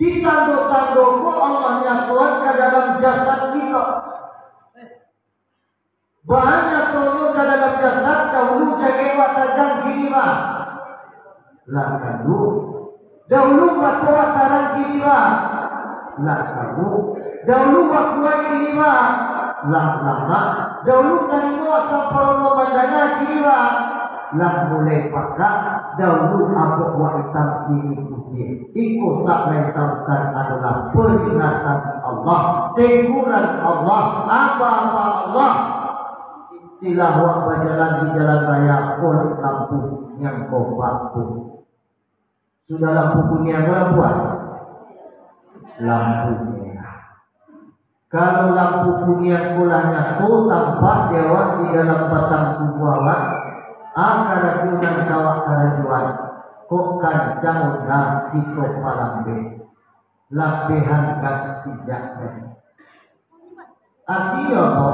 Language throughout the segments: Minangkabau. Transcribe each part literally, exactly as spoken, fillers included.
Di tando-tando ko Allah nyatoan ka dalam jasad kito. Baa nyatonyo ka dalam jasad, dahulu jagek wak tajam, kini baa? Lah kanduang. Dahulu mato wak tarang, kini baa? Lah kanduang. Dahulu wak kuaik, kini baa? Lah lamak. Dahulu talingo wak samparono mandanga, kini baa? Lah mulai pakak. Dahulu abok wak itam, kini putiah. Iko tak lain tak bukan adolah peringatan Allah, teguran Allah, aba-aba Allah. Istilah wak bajalan di jalan raya, pun lampu kuniang ko bak pun. Sudah lampu kuniang ko, lampu apa? Lampu merah. Kalau lampu kuniang ko lah nyato tampak di awak, di dalam batang tubuah awak, a karajo nan ka awak karajoan, kok kancang onda kito palambek, labehan gas pijak tadi. Artinyo apo?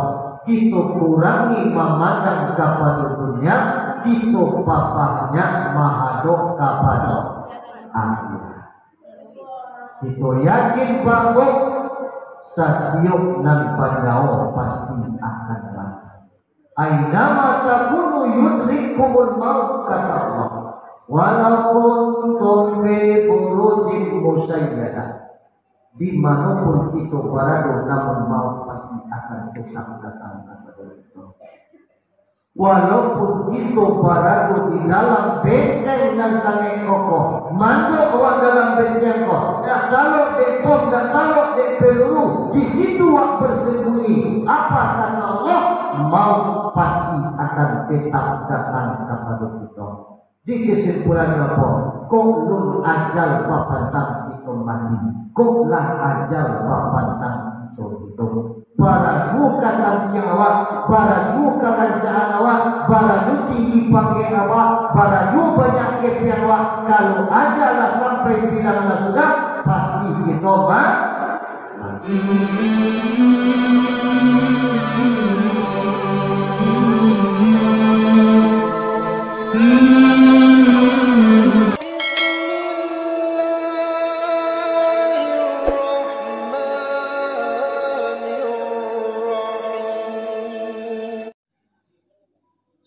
Kito kurangi mamandang kapado dunia, kito papahanyak mahadok kapado akhirat. Kito yakin bangko, satiok nan banyawa pasti akan mati. "Ainama takunu yudrikkumul maut," kata Allah. "Walau kuntum fi burujin musayyadah." Di mano pun kito barado, namun maut pasti akan tetap datang kapado kito. Walaupun kito barado di dalam benteng nan sangaik kokoh, mandok awak dalam benteng ko, dak talok dek bom, dak talok dek peluru, di situ awak bersembunyi. Apa kata Allah? Maut pasti akan tetap datang kapado kito. Di kesimpulannyo apo? Kok lun ajal bapantang kito mati, kok lah ajal bapantang kito hidup. Bara juo kasantiang awak, bara juo karancaan awak, bara juo tinggi pangkek awak, bara juo banyak kepean awak, kalau ajal lah sampai bilang lah sudah, pasti kito ma-,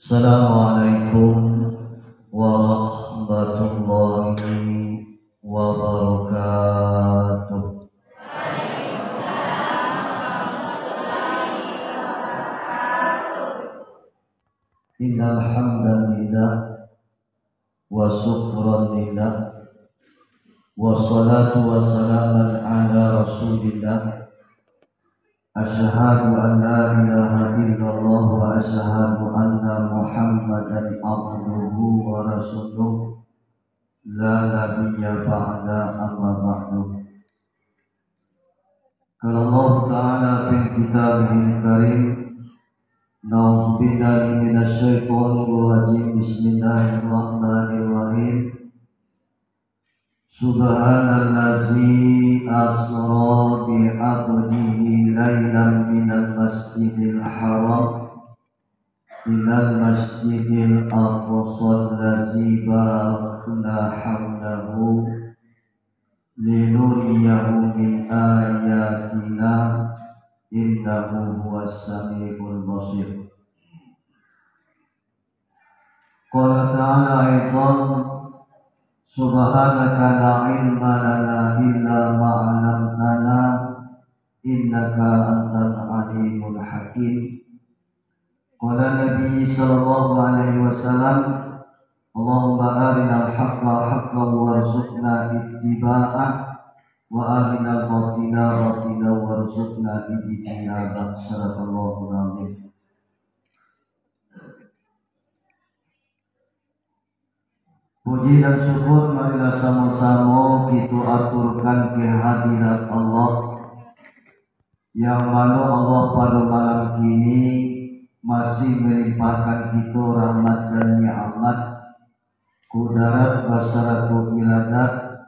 Assalamualaikum warahmatullahi wabarakatuh. Innal hamdalillah, wa syukran lillah, wassalatu wassalamu ala Rasulillah. Asyhadu an la ilaha illallah wa asyhadu anna Muhammadan abduhu wa rasuluh. La nabiyya ba'da, amma ba'du. Qala Allahu ta'ala fi kitabihil karim, na'udzubillahi minasy syaithanir rajim. Bismillahirrahmanirrahim. Subhanallazi asra bi abdihi lailan minal masjidil haram ilal masjidil aqsallazi barakna haulahu linuriyahu min ayatina, innahu huwas samiul basir. Qala ta'ala aidan, subhanaka la ilma lana illa ma 'allamtana, innaka antal alimul hakim. Qala Nabi sallallahu alaihi wasallam, Allahumma arinal haqqa haqqan warzuqna ittiba'ah, wa arinal batila batilan warzuqna ijtinabah. Sadaqallahul azim. Puji dan syukur marilah samo-samo kito aturkan kehadirat Allah, yang mano Allah pado malam kini masih malimpahkan kito rahmat dan nikmat, kudarat basarato iradat,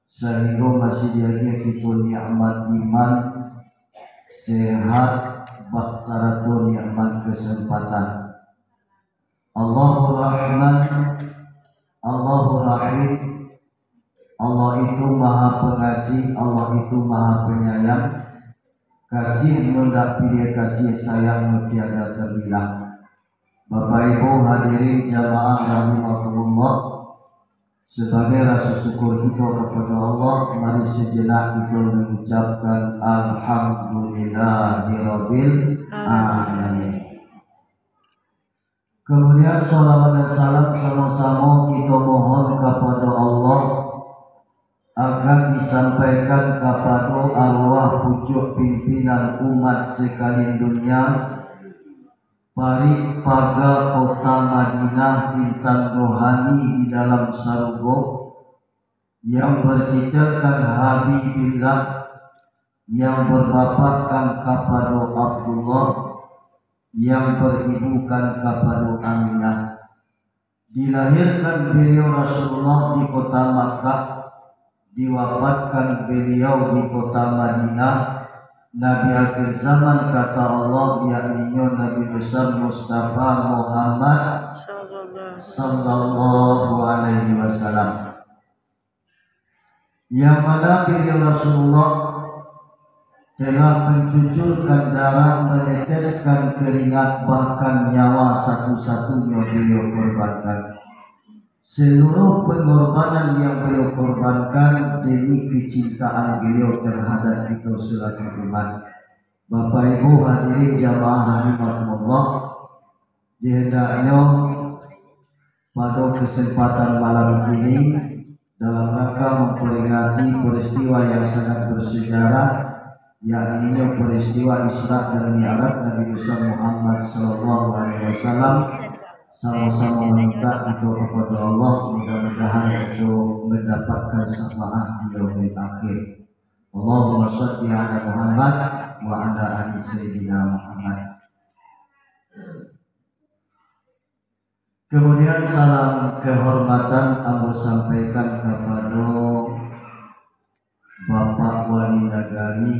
sahinggo masih diagiah kito nikmat iman, sehat, basarato nikmat kesempatan. Allahu Rahman, Allahu Rahim, Allah itu Maha Pengasih, Allah itu Maha Penyayang. Kasih-Nyo ndak piliah, kasih sayang-Nyo tiada terbilang. Bapak Ibu hadirin jamaah rahimakumullah, sebagai rasa syukur kita kepada Allah, mari sejenak kita mengucapkan Alhamdulillahirabbil alamin. Kemudian, salawat dan salam sama-sama kita mohon kepada Allah, agar disampaikan kepada arwah pucuk pimpinan umat sekalian dunia, parik paga kota Madinah, intan rohani di dalam sarugo, yang bertitelkan Habibillah, yang berbapakkan kepada Abdullah, yang beribukan kepada Aminah. Dilahirkan beliau Rasulullah di kota Makkah, diwafatkan beliau di kota Madinah. Nabi akhir zaman, kata Allah, yakninyo Nabi besar Mustafa Muhammad sallallahu alaihi wasallam. Yang mana beliau Rasulullah telah mencucurkan darah, meneteskan keringat, bahkan nyawa satu-satunya beliau korbankan. Seluruh pengorbanan yang beliau korbankan demi kecintaan beliau terhadap kita selaku umat. Bapak Ibu hadirin jamaah rahimakumullah, dihendaknyo pada kesempatan malam ini, dalam rangka memperingati peristiwa yang sangat bersejarah, yakninyo peristiwa Isra dan Mi'raj Nabi besar Muhammad sallallahu alaihi wasallam, sama-sama meminta kita kepada Allah, mudah-mudahan kita mendapatkan syafaat di yaumil akhir. Allahumma shalli ala Muhammad wa ala ali Sayyidina Muhammad. Kemudian, salam kehormatan ambo sampaikan kepada Bapak Wali Nagari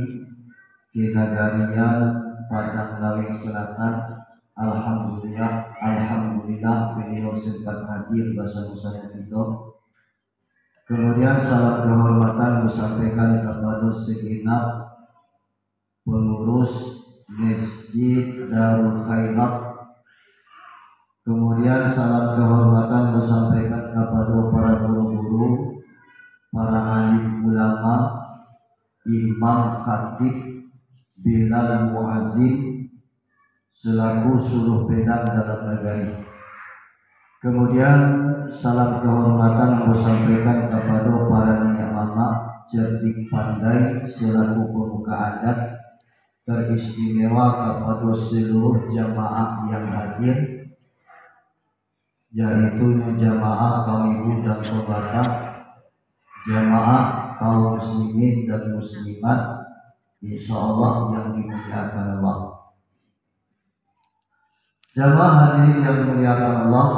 Kinagarian Padang Lawik Selatan. Alhamdulillah, alhamdulillah, beliau sempat hadir bersama-sama kita. Kemudian, salam kehormatan disampaikan kepada segenap pengurus Masjid Darul Khairat. Kemudian, salam kehormatan disampaikan kepada para guru-guru, para alim ulama, imam, khatib, bilal, muazin, selaku suluh pedang dalam nagari. Kemudian, salam kehormatan ambo sampaikan kepada para niniak mamak, cerdik pandai, selaku pemuka adat, teristimewa kepada seluruh jamaah yang hadir, yaitu jamaah kaum ibu dan bapak, jamaah kaum muslimin dan muslimat, insya Allah yang dimuliakan Allah. Jamaah hadirin yang dimuliakan Allah,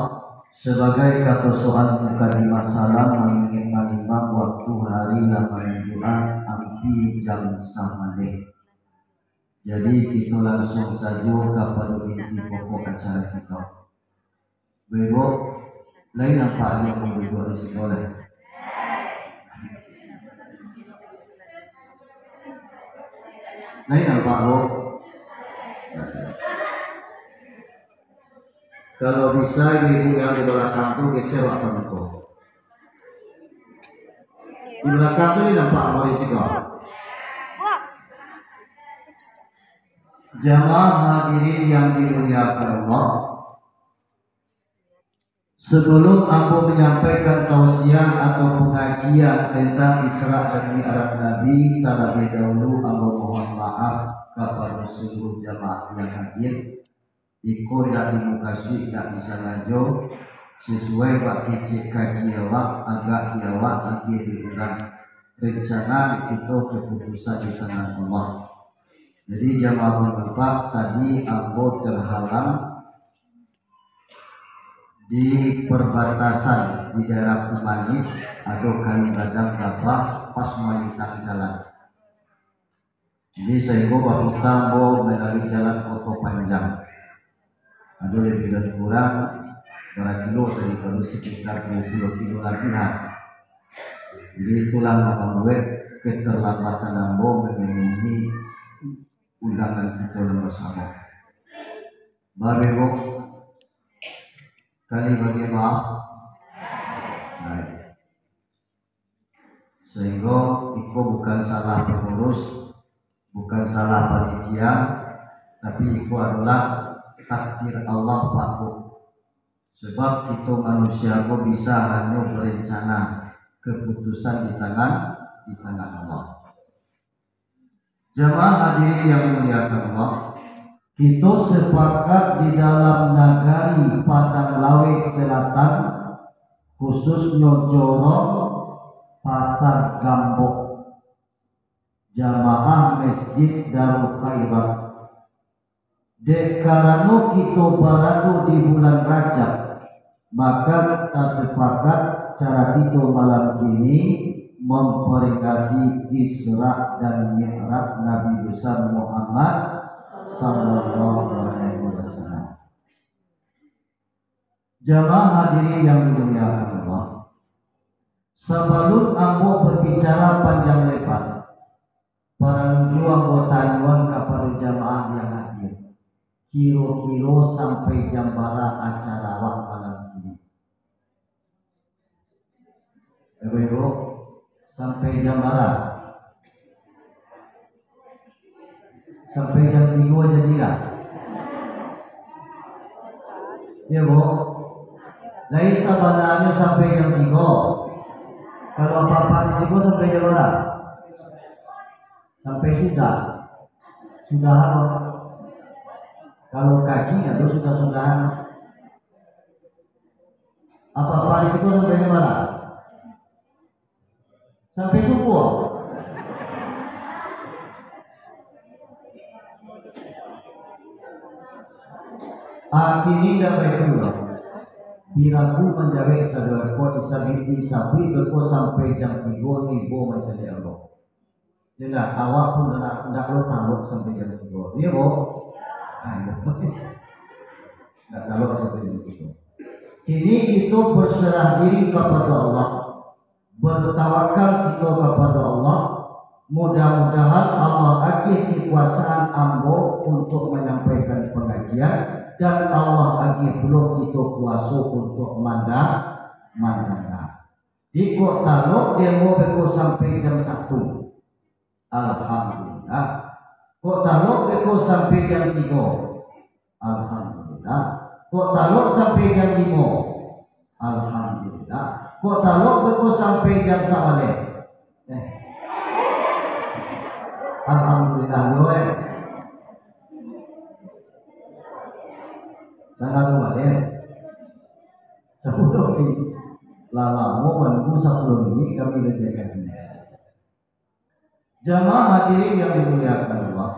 sebagai katosoan mukadimah salam, mangingek manimbang waktu hari lah manunjukan ampia jam samaleh. Jadi, kito langsuang sajo kapado inti pokok acara kito. Bebo, lai nampak ajo pun duduak di siko lai? Lai nampak, Bo? Kalau bisa, ibu-ibu yang di balakang tu geser wak ka muko. Di balakang tu lai nampak Bo di siko? Jamaah hadirin yang dimuliakan Allah, sebelum ambo menyampaikan tausiah atau pengajian tentang Isra dan Mi'raj Nabi, terlebih dahulu ambo mohon maaf kepada seluruh jamaah yang hadir. Iko indak dimukasuik, indak disangajo, sasuai bak kecek kaji awak, agak di awak agiah di urang. Rencana kito keputusan di tangan Allah. Jadi, jamaah ulama, tadi ambo terhalang di perbatasan di daerah Kumanis, ado kayu gadang gabah pas malintang jalan. Jadi, sainggo baputa ambo malalui jalan Koto Panjang. Ado lebih dan kurang bara kilo tadi, kalau sekitar dua puluh kilo labihan. Jadi itulah nan mambuek keterlambatan ambo memenuhi undangan kito nan basamo. Baru, Ibu, kali bagi maaf. Baik. Sehingga iko bukan salah pengurus, bukan salah panitia, tapi iko adalah takdir Allah, Pak, Bu. Sebab kito manusia ko bisa hanyo berencana, keputusan di tangan, di tangan Allah. Jamaah hadirin yang dimuliakan Allah, kito sepakat di dalam nagari Padang Laweh Selatan, khususnyo Jorong, Pasar Gambok, jamaah Masjid Darul Khairat, dek karano kito barado di bulan Rajab, maka kita sepakat cara kito malam kini memperingati Isra dan Mi'raj Nabi Besar Muhammad sallallahu alaihi wasallam. Jamaah hadirin yang dimuliakan Allah, sabalun ambo berbicara panjang lebar, paralu juo ambo tanyoan kapado jamaah yang hadir, kiro-kiro sampai jam bara acara awak malam kini? Ibu-ibu, sampai jam bara? Sampai jam tigo jadi lah. Iyo, Bu. Lai sabananyo sampai jam tigo. Kalau apak-apak di siko sampai jam bara? Sampai sudah. Sudah apa? Kalau kaji, ado sudah-sudahan. Apak-apak di siko sampai jam bara? Sampai subuah. Ah, kini indak baitu lah. Biraku manjawek sadonyo ko, disabuik-sabuik beko sampai jam tigo ni, bo mancaliak Allah. Indak, awak pun indak, indak lo talok sampai jam tigo. Iyo, bo? Ah, iyo. Indak talok sampai jam tigo. Kini kito berserah diri kapado Allah. Bertawakal kito kapado Allah, mudah-mudahan Allah agiah kekuasaan ambo untuk manyampaikan pangajian, dan Allah agiah pulo kito kuaso untuk manda-, mandanga. Jikok talok di ambo beko sampai jam satu, Alhamdulillah. Kok talok beko sampai jam tigo, Alhamdulillah. Kok talok sampai jam limo, Alhamdulillah. Kok talok beko sampai jam sabaleh, eh, Alhamdulillah yo, eh. Sangat lumayan. Sapuluah minit. Lah lamo manunggu sapuluah minit kami latihan kaji. Jamaah hadirin yang dimuliakan Allah,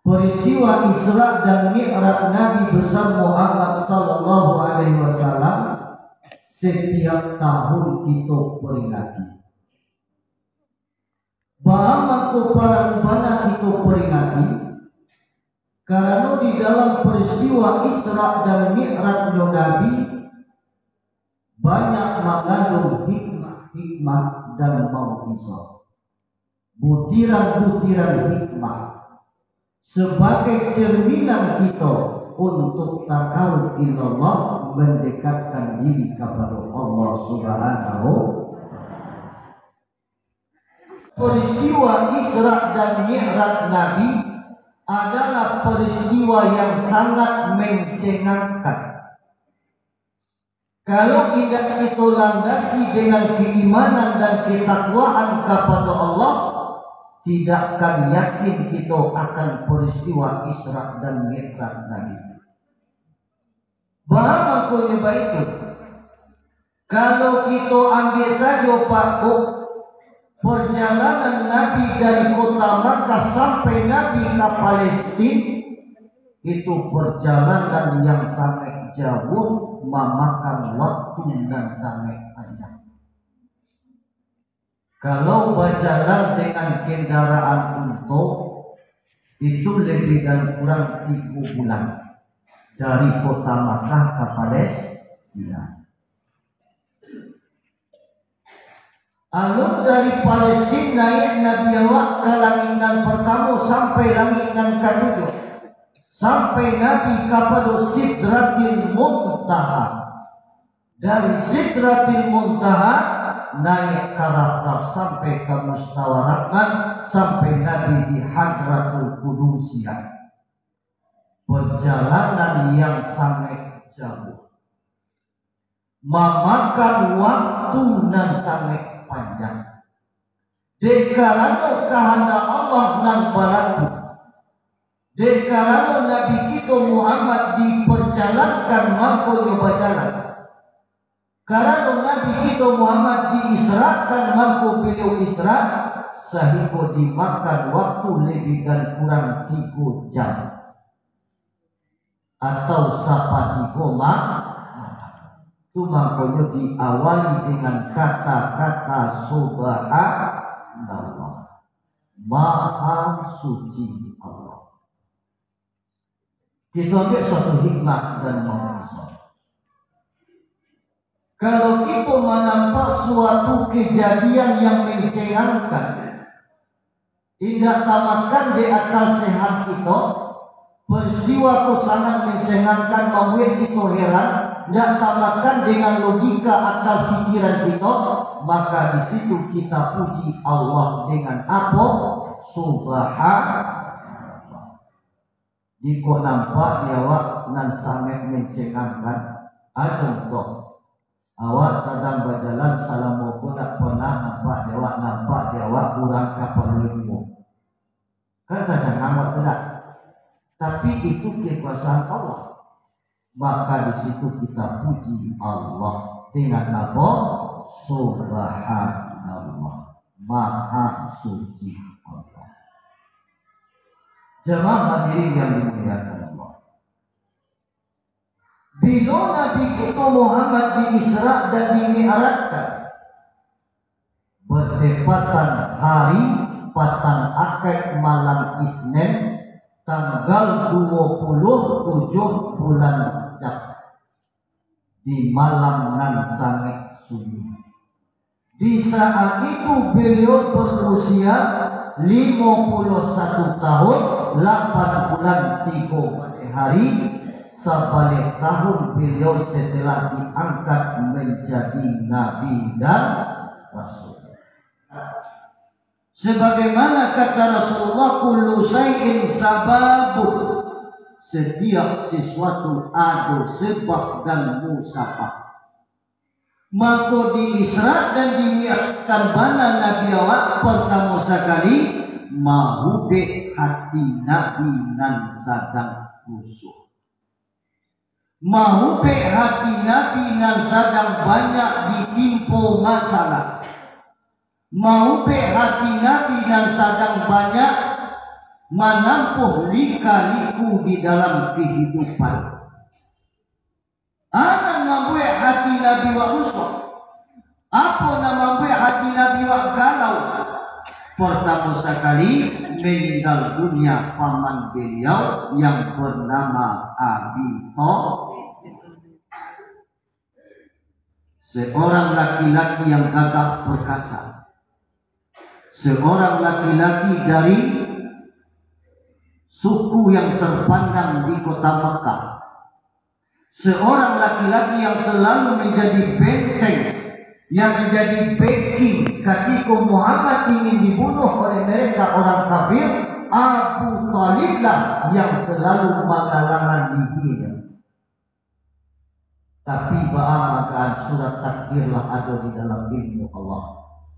peristiwa Isra dan Mi'raj Nabi Besar Muhammad sallallahu alaihi wasallam setiap tahun kito peringati. Baa mangko paralu bana kito peringati? Karano di dalam peristiwa Isra dan Mi'rajnyo Nabi, banyak mangandung hikmah-hikmah dan mauizah, butiran-butiran hikmah, sabagai cerminan kito untuk taqarrub ilallah, mandekatkan diri kapado Allah Subhanahu. Peristiwa Isra dan Mi'raj Nabi adalah peristiwa yang sangat mencengangkan. Kalau indak kito landasi dengan keimanan dan ketakwaan kapado Allah, tidak akan yakin kito akan peristiwa Isra dan Mi'raj Nabi. Baa mangkonyo baitu? Kalau kito ambiak sajo, Pak, Bu, perjalanan Nabi dari kota Makkah sampai Nabi ka Palestin, itu perjalanan yang sangaik jauah, mamakan waktu nan sangaik panjang. Kalau bajalan dengan kendaraan unto, itu lebih dan kurang tigo bulan dari kota Makkah ka Palestina. Alun dari Palestin naiak Nabi awak ka langik nan partamo sampai langik nan katujuah, sampai Nabi kapado Sidratil Muntaha. Dari Sidratil Muntaha naiak ka Rarraf sampai ka Mustawar Rahman, sampai Nabi di Hadratul Qudusiyah. Parjalanan yang sangaik jauah, mamakan waktu nan sangaik panjang. Dek karano kahandak Allah nan balaku, dek karano Nabi kito Muhammad diparjalankan, mangkonyo bajalan. Karano Nabi kito Muhammad diisrakan, mangko baliau isra, sahinggo dimakan waktu labiah dan kurang tigo jam atau sapatigo ma-, malam. Tu mangkonyo diawali dengan kata-kata Subhanallah, Maha Suci Allah. Kito ambiak suatu hikmah dan mamuji. Kalau kito manampak suatu kajadian yang mancengangkan, indak tamakan dek akal sehat kito, peristiwa ko sangat mancengangkan, mambuek kito heran, indak tamakan dengan logika akal pikiran kito, maka di situ kita puji Allah dengan apo? Subhanallah. Jikok nampak di awak nan sangaik mancengangkan, a, contoh, awak sadang bajalan salamo ko dak pernah nampak di awak, nampak di awak urang kapalo limo. Kan tacangang awak tu dak? Tapi itu kekuasaan Allah. Maka di situ kita puji Allah dengan apo? Subhanallah, Maha Suci Allah. Jamaah hadirin yang dimuliakan Allah. Bilo Nabi kito Muhammad di-Isra dan di-Mi'rajkan, batepatan hari patang Akaik malam Isnin, tanggal duo puluah tujuah bulan Rajab, di malam nan sangaik sunyi. Di saat itu baliau barusia limo puluah satu tahun, lapan bulan tigo baleh hari, sabaleh tahun baliau setelah diangkat manjadi nabi dan rasul. Sabagaimana kata Rasulullah, "Kullu syai'in sababun." Satiap sasuatu ado sabab dan musabab. Mako, di-Isra dan di-Mi'rajkan bana Nabi awak partamo sakali, maubek hati Nabi nan sadang rusuah. Maubek hati Nabi nan sadang banyak ditimpo masalah. Maubek hati Nabi nan sadang banyak manampuah lika-liku di dalam kahidupan. A nan mambuek hati Nabi wak rusuah? Apo nan mambuek hati Nabi wak galau? Partamo sakali, maninggal dunia paman baliau yang banamo Abi Thalib. Seorang laki-laki yang gagah perkasa, seorang laki-laki dari suku yang terpandang di kota Mekah, seorang laki-laki yang selalu menjadi benteng, yang menjadi backing ketika Muhammad ingin dibunuh oleh mereka orang kafir, Abu Thalib lah yang selalu menghalangi dirinya. Tapi baa mangkaan surat takdir lah ado di dalam ilmu Allah.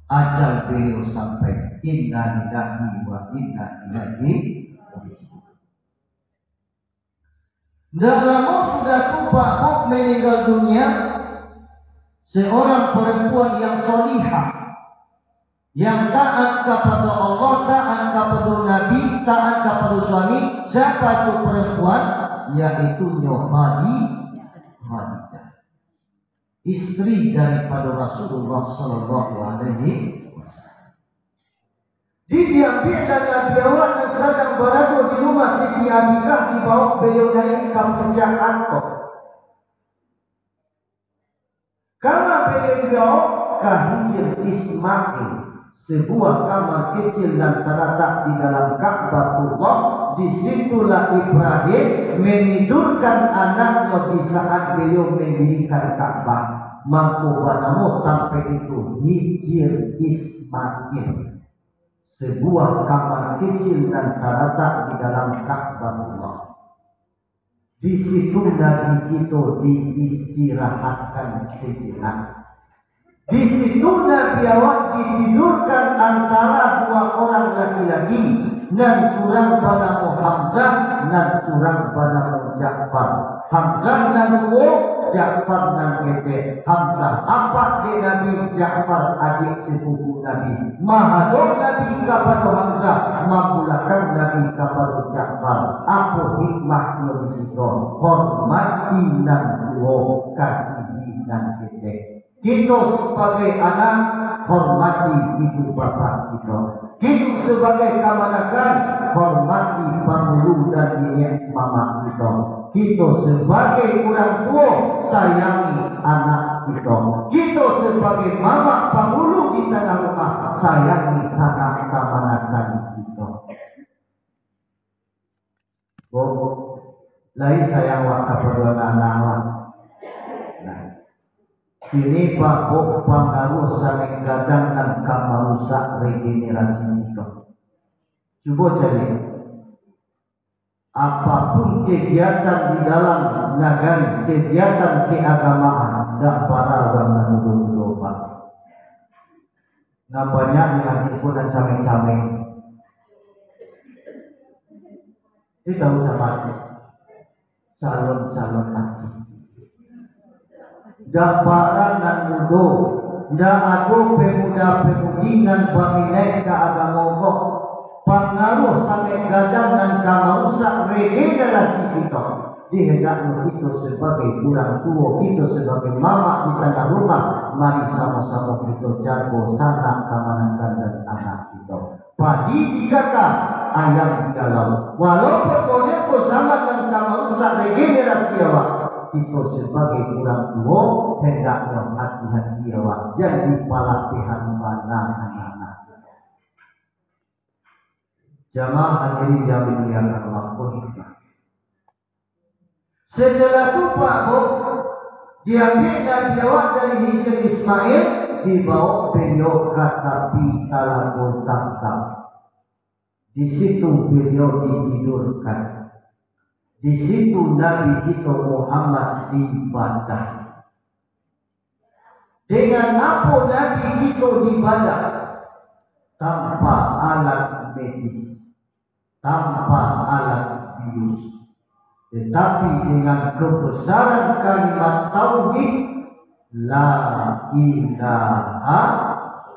Ajal baliau sampai, inna lillahi wa inna ilaihi raji'un. Ndak lamo sudah tu, Pak Bob meninggal dunia, seorang perempuan yang solihah, yang taat kapado Allah, taat kapado Nabi, taat kapado suami. Siapa tu perempuan? Yaitu nyo Khadi-, Khadijah, istri daripado Rasulullah sallallahu alaihi wasallam. Di diambiak dan Nabi awak nan sadang barado di rumah Siti Aminah, dibaok baliau naiak ka puncak At-Tur. Kama baliau dibaok, Ka Hijir Ismail, sebuah kamar kecil nan talatak di dalam Ka'batullah. Di situlah Ibrahim menidurkan anaknyo di saat beliau mendirikan Ka'bah. Mangko banamo tampek itu Hijir Ismail, sebuah kamar kecil nan talatak di dalam Ka'batullah. Di situ Nabi kito diistirahatkan sejenak. Di situ Nabi awak ditidurkan antara dua orang laki-laki, nan surang banamo Hamzah, nan surang banamo Ja'far. Hamzah nan tuo, Ja'far nan ketek. Hamzah apak dek Nabi, Ja'far adiak sepupu Nabi. Mahadok Nabi kapado Hamzah, mambulakang Nabi kapado Ja'far. Apo hikmahnyo di siko? Hormati nan tuo, kasihi nan ketek. Kito sabagai anak, hormati ibu bapak kito. Kito sabagai kamanakan, hormati pangulu dan niniak mamak kito. Kito sabagai urang tuo, sayangi anak kito. Kito sabagai mamak pangulu di tangah rumah, sayangi sanak kamanakan kito. Bo, lai sayang wak kapado anak-anak wak. Nah, kini Pak Bo, pangaruah sanek gadang nan ka marusak regenerasi kito. Cubo cari. Apapun kegiatan di dalam nagari, kegiatan keagamaan, ndak bara urang nan mudo-mudo, Pak. Nan banyak nan iko nan cameh-cameh. Iko tahu siapa tu? Calon-calon artis. Ndak bara nan mudo, ndak ado pemuda-pemudi nan baminat ka agamo ko. Pangaruah sanek gadang nan ka marusak regenerasi kito. Di hendaknyo kito sabagai urang tuo, kito sabagai mamak di tangah rumah, mari samo-samo kito jago sanak kamanakan dan anak kito. Padi di kaka, ayam di alau. Walaupun model ko zaman nan ka marusak regenerasi awak, kito sabagai urang tuo, hendaknyo hati-hati awak, jan dipalapehan bana anak-anak. Jamaah hadirin yang dimuliakan Allah, pun hikmah. Setelah tu, Pak Bo, diambiak Nabi awak dari Hijir Ismail, dibawa beliau ka tapi Talago Zamzam. Di situ beliau ditidurkan. Di situ Nabi kito Muhammad dibadah. Dengan apo Nabi kito dibadah? Tanpa alat medis, tanpa alat bius, tetapi dengan kebesaran kalimat tauhid, La ilaha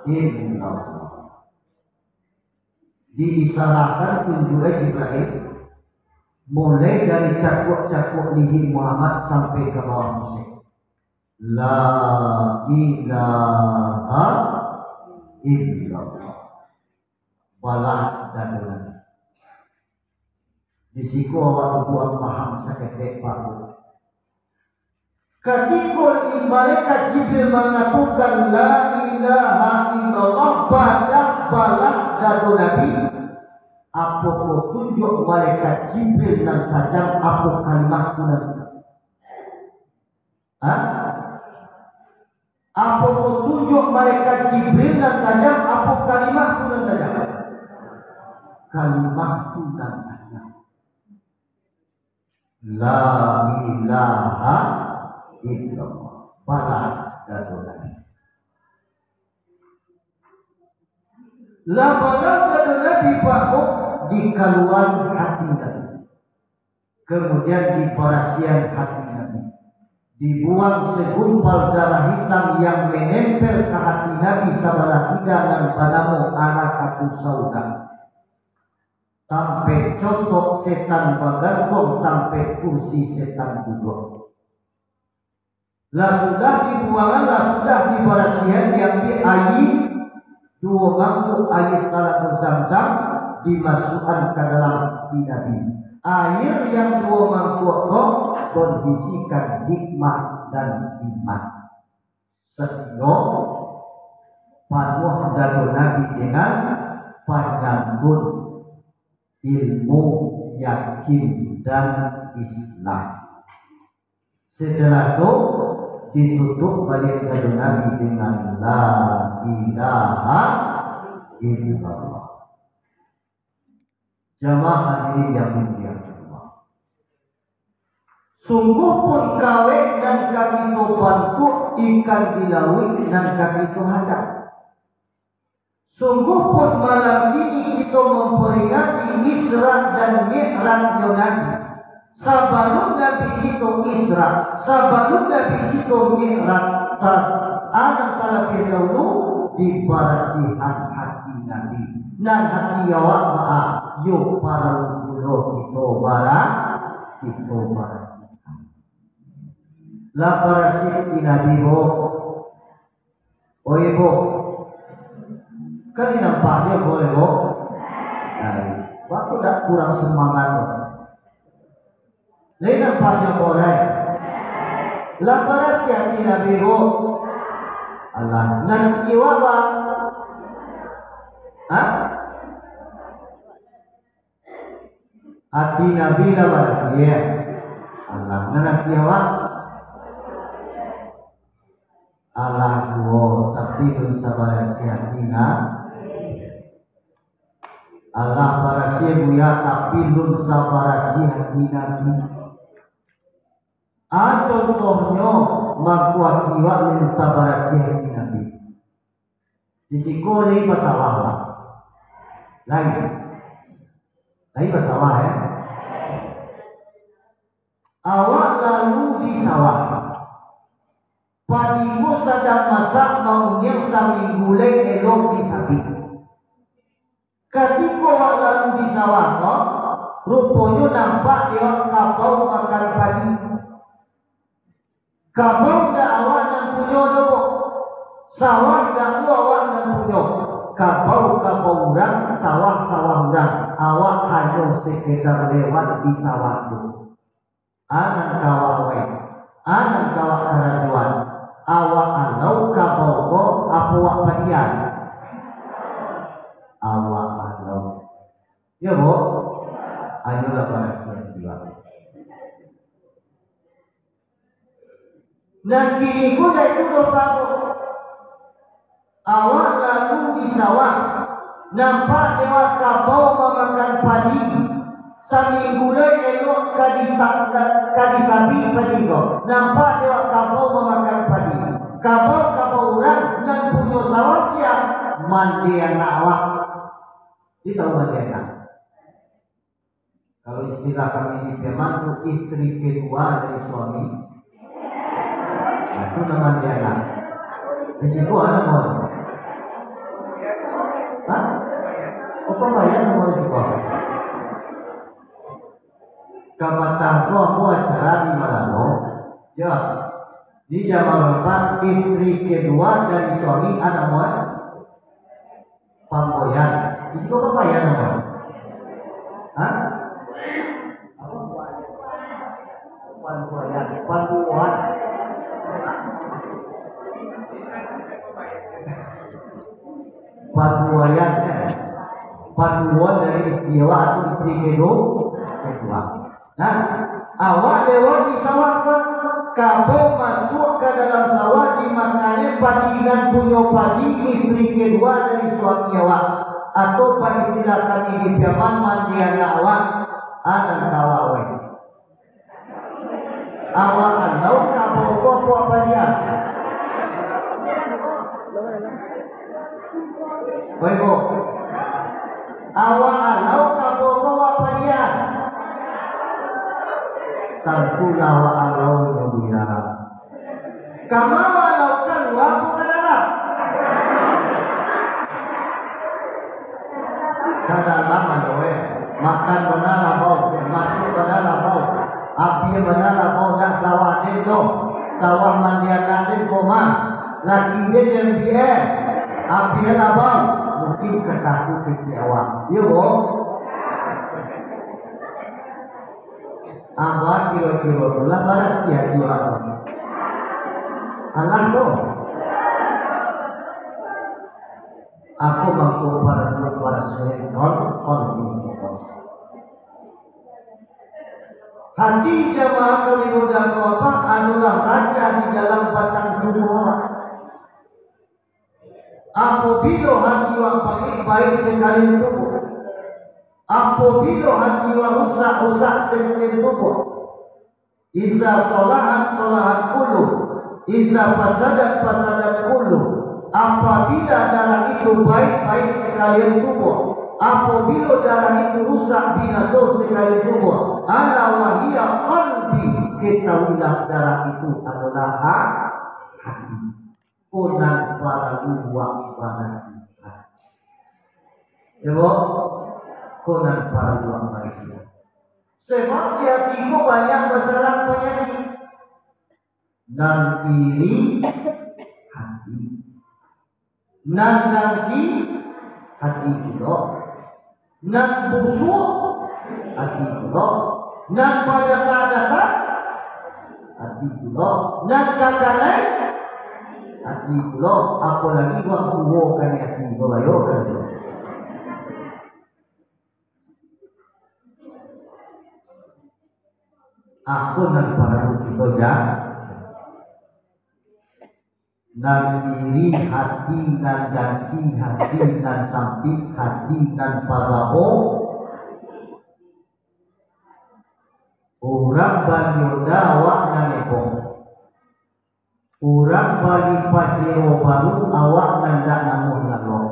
illallah. Diisarahkan tunjuak Jibril, mulai dari cakuak-cakuak lihia Muhammad sampai ka bawah musek. La ilaha illallah. Balah dado Nabi. Di siko awak buek paham saketek, Pak. Katiko malaikat Jibril mangatokan, "La ilaha illallah," badah balah dado Nabi, apokoh tunjuak malaikat Jibril nan tajam, apo kalimat tu nan tajam? Ha? Apokoh tunjuak malaikat Jibril nan tajam, apo kalimat tu nan tajam? Kalimat tu nan tajam. La ilaha illallah. Balah dado Nabi. Lah balah dado Nabi, Pak Bo, dikaluan hati Nabi. Kemudian dibarasian hati Nabi. Dibuang segumpal darah hitam yang menempel ka hati Nabi sabalah kida nan banamo Alaqatus Sauda. Tampek cotok setan bagantuang, tampek kursi setan duduak. Lah sudah dibuangan, lah sudah dibarasihan, diambiak aia, duo mangkok aia Talago Zamzam, dimasuakan ka dalam hati Nabi. Aia yang duo mangkok ko berisikan hikmah dan iman. Sahinggo Panuah dado Nabi dengan panyantun, ilmu, yakin, dan Islam. Setelah tu, ditutup baliak dado Nabi dengan la ilaha illallah. Jamaah hadirin yang dimuliakan Allah. Sungguh pun kawek nan ka kito bantuak, ikan di lauik nan ka kito hadap. Sungguh pun malam kini kito mamperingati Isra dan Mi'rajnyo Nabi. Sabalun Nabi kito Isra, sabalun Nabi kito Mi'raj, ta-, anan talabiah dahulu dibarasihan hati Nabi. Nan hati awak baa, yo paralu pulo kito bara-, kito barasihan. Lah barasiah hati Nabi, bo. Oi, bo. Kan dinampaknyo, bo, bo. Nah, baa kok dak kurang semangat, bo. Lai nampaknyo, bo, lai. Lah barasiah hati Nabi, bo. Alah, nan kiwa, ba. Hah? Ati Nabi lah barasiah. Alah, nan ati awak? Alah, juo, tapi lun sabarasiah ati Nabi. Alah, barasiah, Buya, tapi lun sabarasiah ati Nabi. Ah, contohnyo, mangko ati awak lun sabarasiah ati Nabi. Di siko lai basawah, Pak. Lai. Lai basawah, eh. Awak lalu di sawah. Padi ko sadang masak, mauniang saminggu lai elok disabik. Katiko awak lalu di sawah ko, ruponyo nampak dek awak kabau makan padi. Kabau ndak awak nan punyo doh, bo. Sawah ndak lo awak nan punyo. Kabau, kabau urang, sawah, sawah urang. Awak hanyo sekedar lewat di sawah tu. Anan ka awak wai, anan ka awak karajoan. Awak alau kabau ko, apo awak padian? Awak alau. Yo, bo? Ayolah, barasiah juo. Nan kini ko ndak itu doh, Pak, bo. Awak lalu di sawah, nampak dek awak kabau mamakan padi. Saminggu lai elok ka dita-, ka disabik padi ko. Nampak dek awak kabau mamakan padi. Kabau, kabau urang, nan punyo sawah sia? Mandianak awak. Di tahu mandianak? Kalau istilah kami di Piaman tu, istri kedua dari suami. Nah, itu nama dia, nah. Di situ ada mau. Hah? Apa bayar mau di situ? Kamatang ko acara di malam ko? Ya. Di jam empat, istri kedua dari suami ada mau? Pamboyan. Di siko pamboyan apa? Hah? Pamboyan. Panduan. Panduan, ya. Panduan dari istri awak atau istri kedua. Kedua. Nah, awak lewat di sawah, Pak. Kabau masuak ka dalam sawah, dimakan padi nan punyo padi istri kedua dari suami awak. Atau baistilah kami di Piaman, mandianak awak, anak awak, weh. Awak alau kabau ko apo padian? Baik, Bu. Awak alau kabau ko awak padian? Tantulah awak alau nyo, Buya. Kama awak alau, kalua apo ka dalam? Ka dalam ado, eh. Makan bana lah bau, masuak bana lah bau. Abiah bana lah bau, dak sawah den doh. Sawah mandianak den ko mah. Laki den yang biak, abiah lah bau. Mungkin ka takuik kecek awak. Iyo, Bu? Abah kiro-kiro tu lah barasiah juo. Alah tu. Ako mangko paralu barasiahan qalbu. Hati jamaah kami muda ko apa? Adolah raja di dalam batang tubuah. Apobilo hati wak baik, baik sakalian tubuah. Apobilo hati wak rusak, rusak sakalian tubuah. Iza salahat, salahat kullu. Iza fasadat, fasadat kullu. Apabila darah itu baik, baik sakalian tubuah. Apabila darah itu rusak, binaso sakalian tubuah. Ala wa hiya qalbi, ketahuilah darah itu adalah ha-, hati. Ko nan paralu wak barasiahan. Yo, ko nan paralu wak barasiahan. Sabab di hati ko banyak basarang panyakik. Nan iri hati. Nan dangki hati pulo. Nan busuak hati pulo. Nan badata-data hati pulo. Nan kakanai hati pulo. Apolai urang tuo kan hati babayo kan tu. Ako nan paralu kito ja-, nan iri hati, nan dangki hati, nan sampik hati, nan pagabo. Urang bali onda awak nan eboh. Urang bali pajero baru, awak nan dak namuah lalok.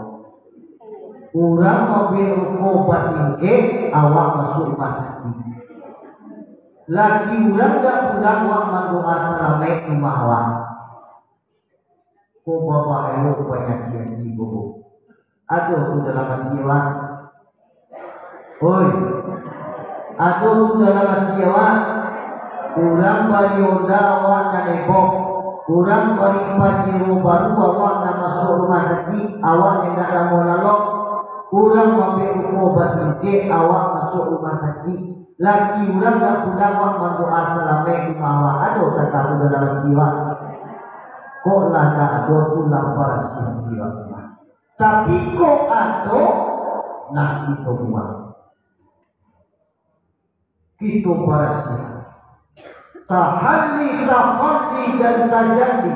Urang mambuek ruko batingkek, awak masuak rumah sakik. Laki urang dak pulang, wak mandoa salamaik rumah awak. Ko babahayo panyakik hati ko. Ado tu dalam hati awak? Oi, ado tu dalam hati awak? Urang bali onda awak nan eboh, urang bali pajero baru awak nan masuak rumah sakik, awak nan dak namuah lalok, urang mambuek ruko batingkek, awak masuak rumah sakik, laki urang dak pulang, wak mandoa salamaik rumah awak, ado kata tu dalam hati awak? Kok lah dak ado, tu lah barasiah hati awak. Tapi kok ado, nah, kito buang. Kito barasiah. Tahalli, takhalli, dan tajalli.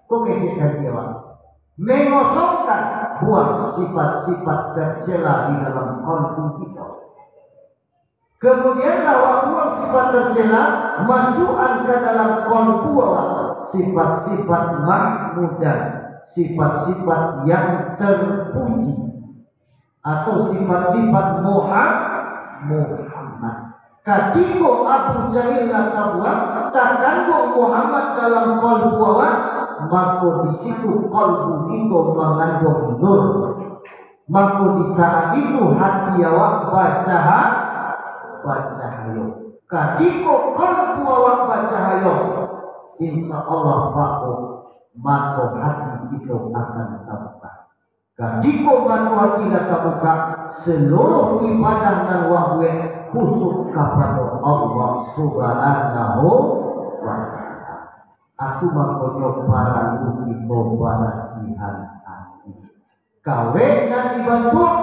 Ko kecek tadi awak. Mengosongkan, buang sifat-sifat tercela di dalam kalbu kito. Kemudian, lah awak buang sifat tercela, masuakan ka dalam kalbu awak sifat-sifat mahmudah, sifat-sifat yang terpuji, atau sifat-sifat Muha-, Muhammad. Katiko Abu Jahil lah tabuang, takanduang Muhammad dalam kalbu awak, mako di situ kalbu kito manganduang nur. Mako di saat itu hati awak bacaha-, bacahayo. Katiko kalbu awak bacahayo, insya Allah, mako, mako hati kito akan tabuka. Katiko mato hati lah tabuka, saluruh ibadah nan wak buek khusyuk kapado Allah Subhanahu wa Ta'ala. Atu makonyo paralu kito barasiahan hati. Kawek nan di batuang,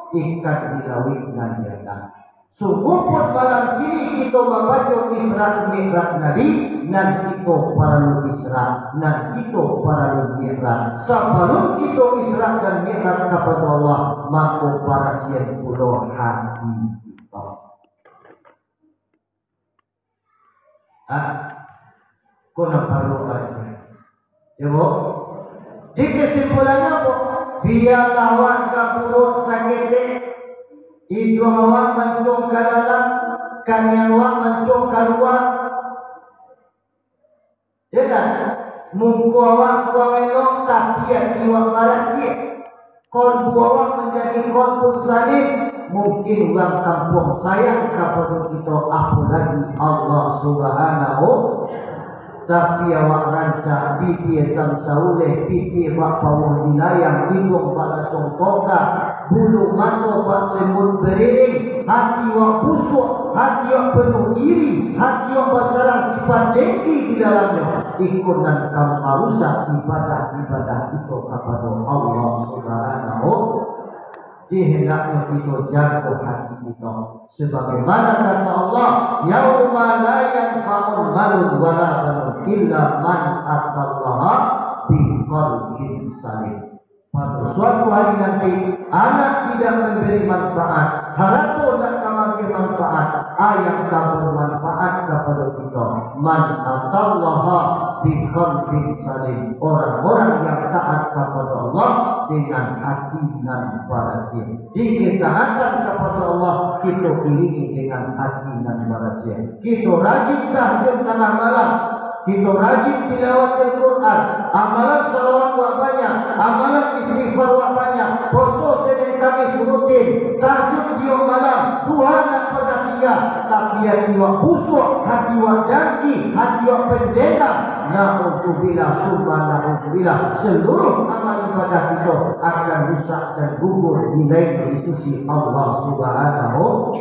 ikan di lauik nan di ateh. Sungguahpun malam kini kito mambaco Isra Mi'raj Nabi, nan kito paralu Isra, nan kito paralu Mi'raj. Sabalun kito Isra dan Mi'raj kapado Allah, mako barasiahan pulo hati kito. Ha? Ko nan paralu barasiah. Yo, Bu? Di kesimpulannyo, Bu, bialah awak ka buruak saketek, iduang awak manciong ka dalam, kaniang awak manciong ka lua. Yo kan? Muko awak kurang elok, tapi ati awak barasiah. Kalbu awak manjadi kalbu salim, mungkin urang kampuang sayang kapado kito, apolai Allah Subhanahu. Tapi awak rancak, bibia samsauleh, bibia bak pauah dilayang, iduang bak lasuang tongga, Bulu mato bak semut bariring, hati wak busuak, hati wak penuh iri, hati wak basarang sifat dengki di dalamnyo. Iko nan ka marusak ibadah-ibadah kito kapado Allah Subhanahu. Jadi, hendaknyo kito jago hati kito. Sebagaimana kata Allah, "Yauma la yanfa'u malun wala banun illa man atallaha biqalbin salim." Pado suatu hari nanti, anak tidak memberi manfaat, harato indak ka maagiah manfaat, a yang ka bermanfaat kapado kito, man atallaha biqalbin salim, orang-orang yang taat kapado Allah dengan hati nan barasiah. Di ketaatan kapado Allah, kito iringi dengan hati nan barasiah. Kito rajin tahajud tangah malam. Kito rajin tilawat Al-Quran. Amalan salawat wak banyak. Amalan istighfar wak banyak. Poso Senin Kamis rutin. Tahajud tiok malam. Duha ndak pernah tingga. Tapi hati wak busuak, hati wak dangki, hati wak pendendam. Nauzubillah, summa nauzubillah. Seluruh amal ibadah kito akan rusak dan gugur nilai di sisi Allah Subhanahu.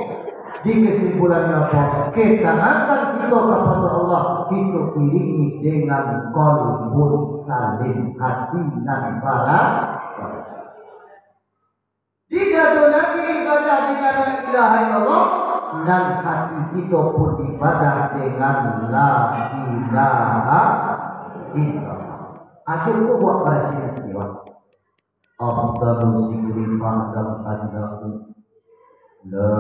Di kesimpulannyo apo? Ketaatan kito kapado Allah, kito iringi dengan qalbun salim, hati nan bara-, barasiah. Tidak ado lagi ibadah dengan la ilaha illallah, nan hati kito pun ibadah dengan la ilaha illallah. Ajo ko buek barasiah hati, wah. Afdalu zikri fa'lam annahu la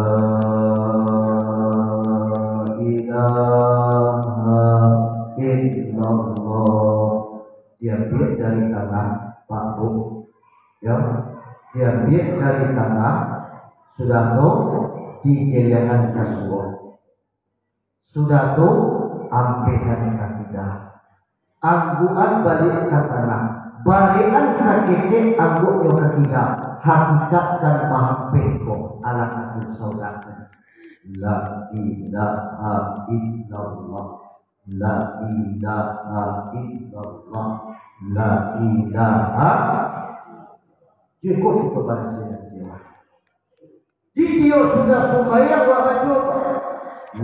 ilaha illallah. Diambiak dari tangah, Pak, Bu. Ya, diambiak dari tangah, sudah tu digelekan ka suok. Sudah tu, ampehan ka kida. Anggukan baliak ka tangah. Baliakan saketek angguaknyo ka kida. Hakikatkan maampeh ko, alah atu saudakan. La ilaha illallah. La ilaha illallah. La ilaha. Cukuik itu pada sini. Di tiok sudah sumbayang, wak baco,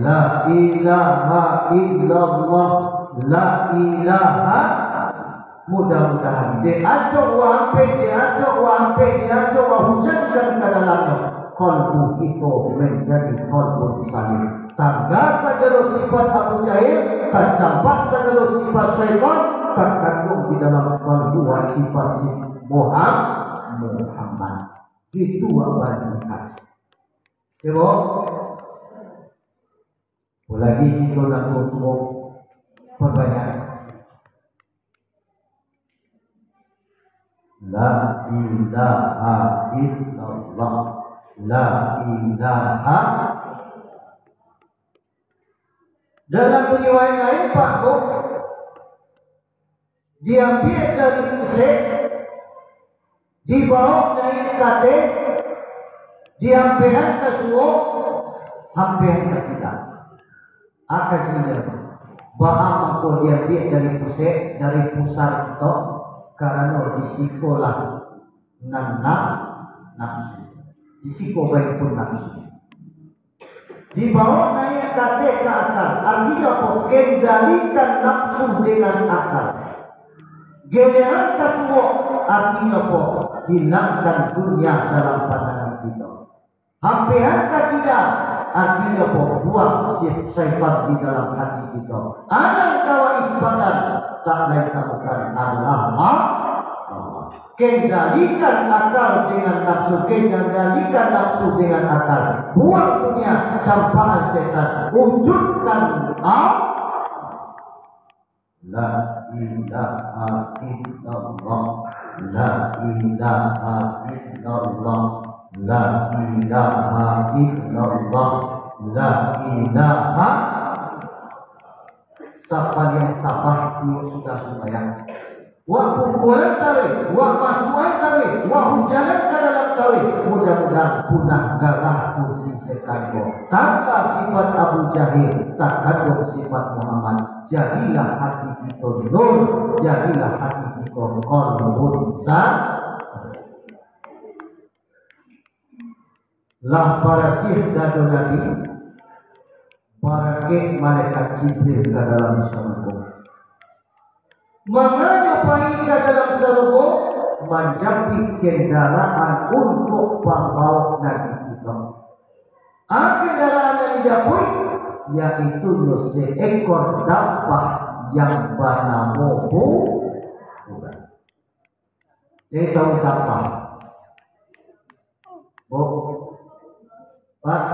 "La ilaha illallah, la ilaha." Mudah-mudahan, dek acok wak ampek, dek acok wak ampek, dek acok wak hujankan ka dalamnyo, kalbu kito manjadi kalbu salim. Tangga sagalo sifat Abu Jahil, tacampak sagalo sifat syaitan, takanduang di dalam kalbu wak sifat si Muham-, Muhammad. Itu wak banasihat. Cubo. Apolai kito nan tuo-tuo, pabanyak. La ilaha illallah. La ilaha. Dalam riwayat lain, Pak, Bu, diambiak dari pusek, dibaok naiak ka ateh, diampehan ka suok, ampehan ka kida. Apo kajinyo, baa mangko diambiak dari pusek, dari pusar kito? Karano di sikolah nan na-, nafsu. Di siko baik pun nafsu. Dibaok naiak ka ateh ka akal. Artinyo apo? Kendalikan nafsu dengan akal. Geleran ka suok, artinyo apo? Hilangkan dunia dalam pandangan kito. Ampehan ka kida, artinyo apo? Buang si-, syaitan di dalam hati kito. Anan ka waiz badan, tak lain tak bukan adalah Allah. Kendalikan akal dengan nafsu, kendalikan nafsu dengan akal. Buang dunia, campakan setan, wujudkan Allah. La ilaha illallah, la ilaha illallah, la ilaha illallah, la ilaha. Sapaliang sabah iyo sudah sumbayang. Wak pukulan taruih, wak masukan taruih, wak hujanan ka dalam taruih. Mudah-mudahan punah garah kursi setan ko. Tanpa sifat Abu Jahil, takanduang sifat Muhammad. Jadilah hati kito nur, jadilah hati kito qalbun sa-, Lah barasiah dado Nabi, barangkek malaikat Jibril ka dalam sarugo. Manganyo pai ka dalam sarugo, manjapuik kandaraan untuak pambaok Nabi tu. A, kandaraan nan dijapuik, yaitu nyo seekor dabbah yang banamo bu-, burak. Lai tahu dabbah? Bu? Pak,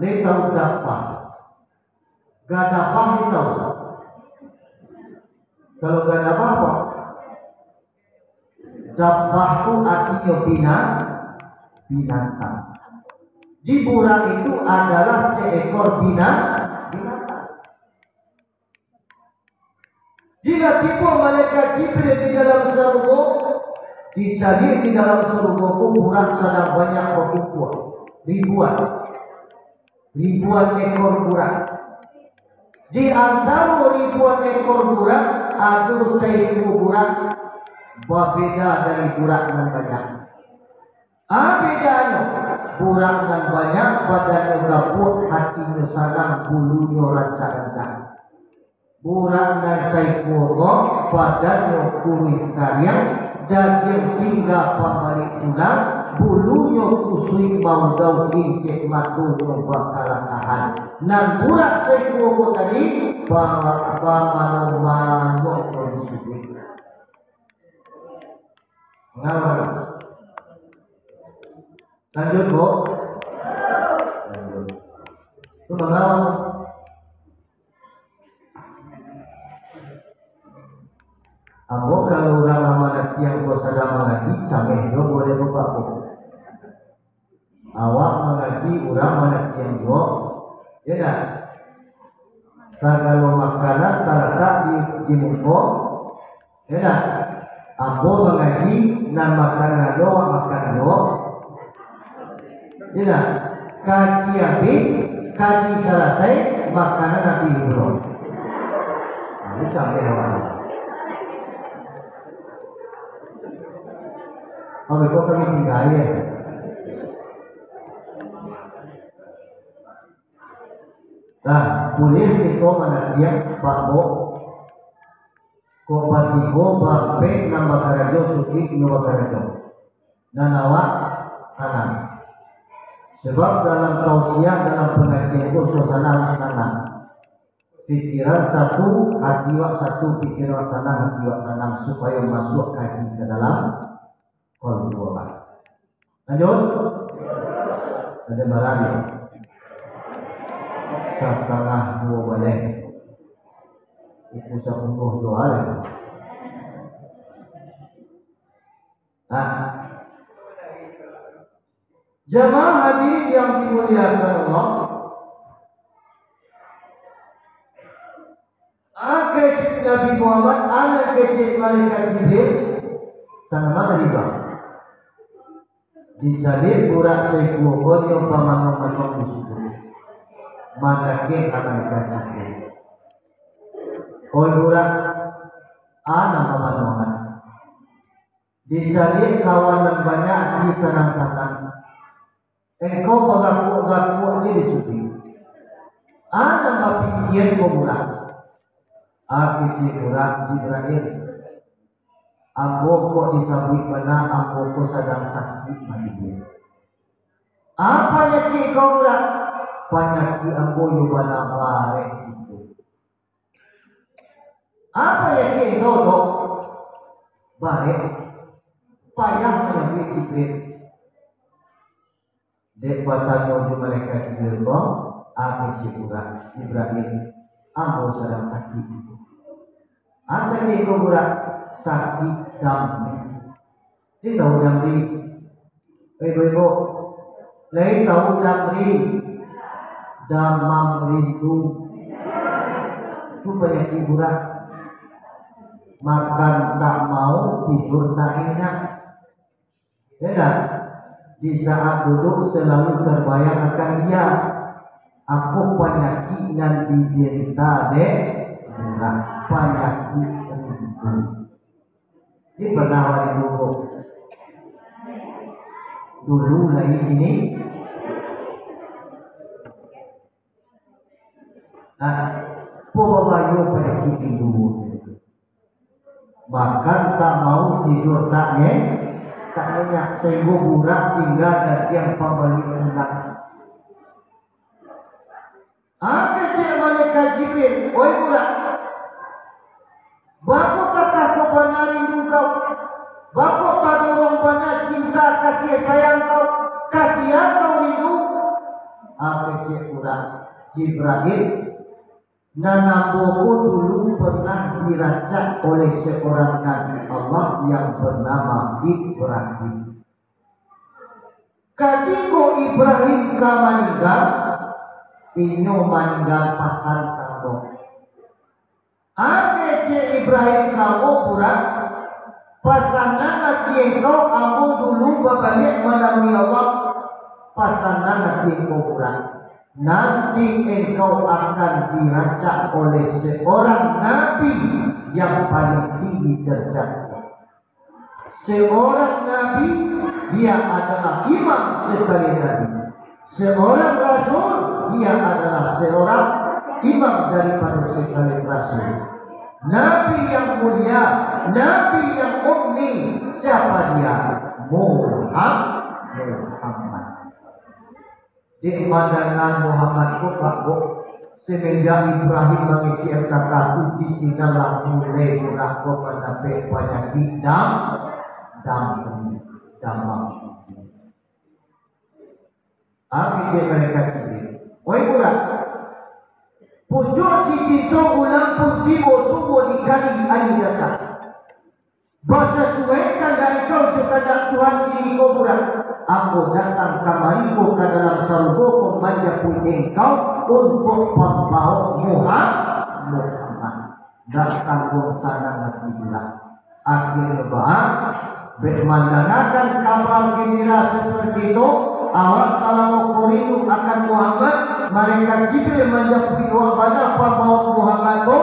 lai tahu dabbah? Gadabah lai tahu? Kalau gadabah apa? Dabbah tu artinyo bina-, binatang. Di burak itu adalah seekor bina-, binatang. Bila tibo malaikat Jibril di dalam sarugo, dicaliak di dalam sarugo ko burak sadang banyak bakumpua, ribuan, ribuan ekor burak. Di antaro ribuan ekor burak, ado saikua burak babeda dari burak nan banyak. A, bedanyo, burak nan banyak badannyo gapuak, hatinyo sanang, bulunyo rancak-rancak. Burak nan saikua ko, badannyo kuruih kariang, dagiang pingga pambalik tulang, bulunyo kusuik maudau, incek matonyo bakalakahan. Nan burak saikua ko tadi, ba-, ba-, mano-mano ko disuduik. Mangawal. Lanjut, Bu. Lanjut. Tu mangawal. Ambo kalau urang amanah tiang ko sadang mangaji, cameh jo buliah bapak ko. Awak mangaji, urang manantiang juo, yo ndak? Sagalo makanan talatak di, di muko, yo ndak? Ambo mangaji, nan makanan ado, awak makan juo, yo ndak? Kaji abih, kaji salasai, makanan abih pulo. Nah, itu sampai awak. Kalau itu kami tinggal, ya. Nah, buliah kito manantiang, Pak, Bo. Kok batigo, baampek, nan bakarajo, cukuik inyo bakarajo. Nan awak tanang. Sabab dalam tausiah, dalam pangajian ko, suasana harus tanang. Pikiran satu, hati awak satu, pikiran awak tanang, hati awak tanang, supayo masuak kaji ka dalam kalbu awak. Lanjut. Ada barang ya? Satangah duo baleh. Pukul sapuluah duo baleh. Nah. Jamaah hadirin yang dimuliakan Allah, a kecek Nabi Muhammad, a nan kecek malaikat Jibril, sanang tadi, Bang. Dicaliak burak saikua ko nyo bamanoang-manoang di situ. Mandakek ka malaikat Jibril. Oi burak, a nan bamanoangan. Dicaliak kawan nan banyak, ati sanang-sanang. Engkau bagakuak-gakuak je di situ. A nan bapikian ko burak. A kecek burak, Jibril. Ambo kok disabuik bana, ambo ko sadang sakik mati. A panyakik kau burak? Panyakik ambo yo bana barek itu. A panyakik kau tu? Barek. Payah manyabuik Jibril. Dek batanyo jo malaikat Jibril ko, a kecek burak, Jibril, ambo sadang sakik. A sakik ko burak? Sakik damri. Lai tahu damri? Ibu-ibu, lai tahu damri? Damam rindu. Tu panyakik burak. Makan tak mau, tidur tak nyenyak. Ya dah, di saat duduk selalu terbayang akan dia. Apo panyakik nan diderita dek burak? Panyakik rindu. Ini pernah awak rindu ko? Dulu lai kini, Nah, po babayo panyakik timbul. Makan tak mau, tidur tak nye-, tak nyenyak, sahinggo Burak tingga dagiang pambali anak. Ah, kecek malaikat Jibril, "Oi Burak, bako kaka ko bana rindu kau? Bako tadorong bana cinta kasih sayang kau? Kasian kau rindu?" Ah, kecek Burak, "Jibril, nan ambo ko dulu pernah diracak oleh seorang nabi Allah yang bernama Ibrahim. Katiko Ibrahim ka maningga, inyo maningga pasan ka ambo." Ah, kecek Ibrahim ka ambo, "Burak, pasankan ati engkau, ambo dulu babaliak malalui Allah. Pasankan ati engkau, Burak. Nanti engkau akan diracak oleh seorang nabi yang paling tinggi derajatnya. Seorang nabi, dia adalah imam sekalian nabi. Seorang rasul, dia adalah seorang imam daripada sekalian rasul. Nabi yang mulia, nabi yang ummi, siapa dia? Muham-, Muhammad." Dek mandanga Muhammad ko, Pak, ko, semenjak Ibrahim mangecek kaka tu, di sinan lah mulai Burak ko mandapek panyakik dam-, dam-, damam. Ah, kecek malaikat Jibril, "Oi Burak, pucuak dicinto ulam pun tibo, sungguah dikali aia datang. Basasuaikan dari kau jo kandak Tuhan kini ko, Burak. Ambo datang kamari ko ka dalam sarugo ko manjapuik engkau untuak pambaok Muha-, Muhammad." Dak tangguang sanang ati Burak. Akhirnyo baa, bek mandangakan kaba gembira saperti tu, awak salamo ko rindu akan Muhammad, malaikat Jibril manjapuik awak bana pambaok Muhammad tu.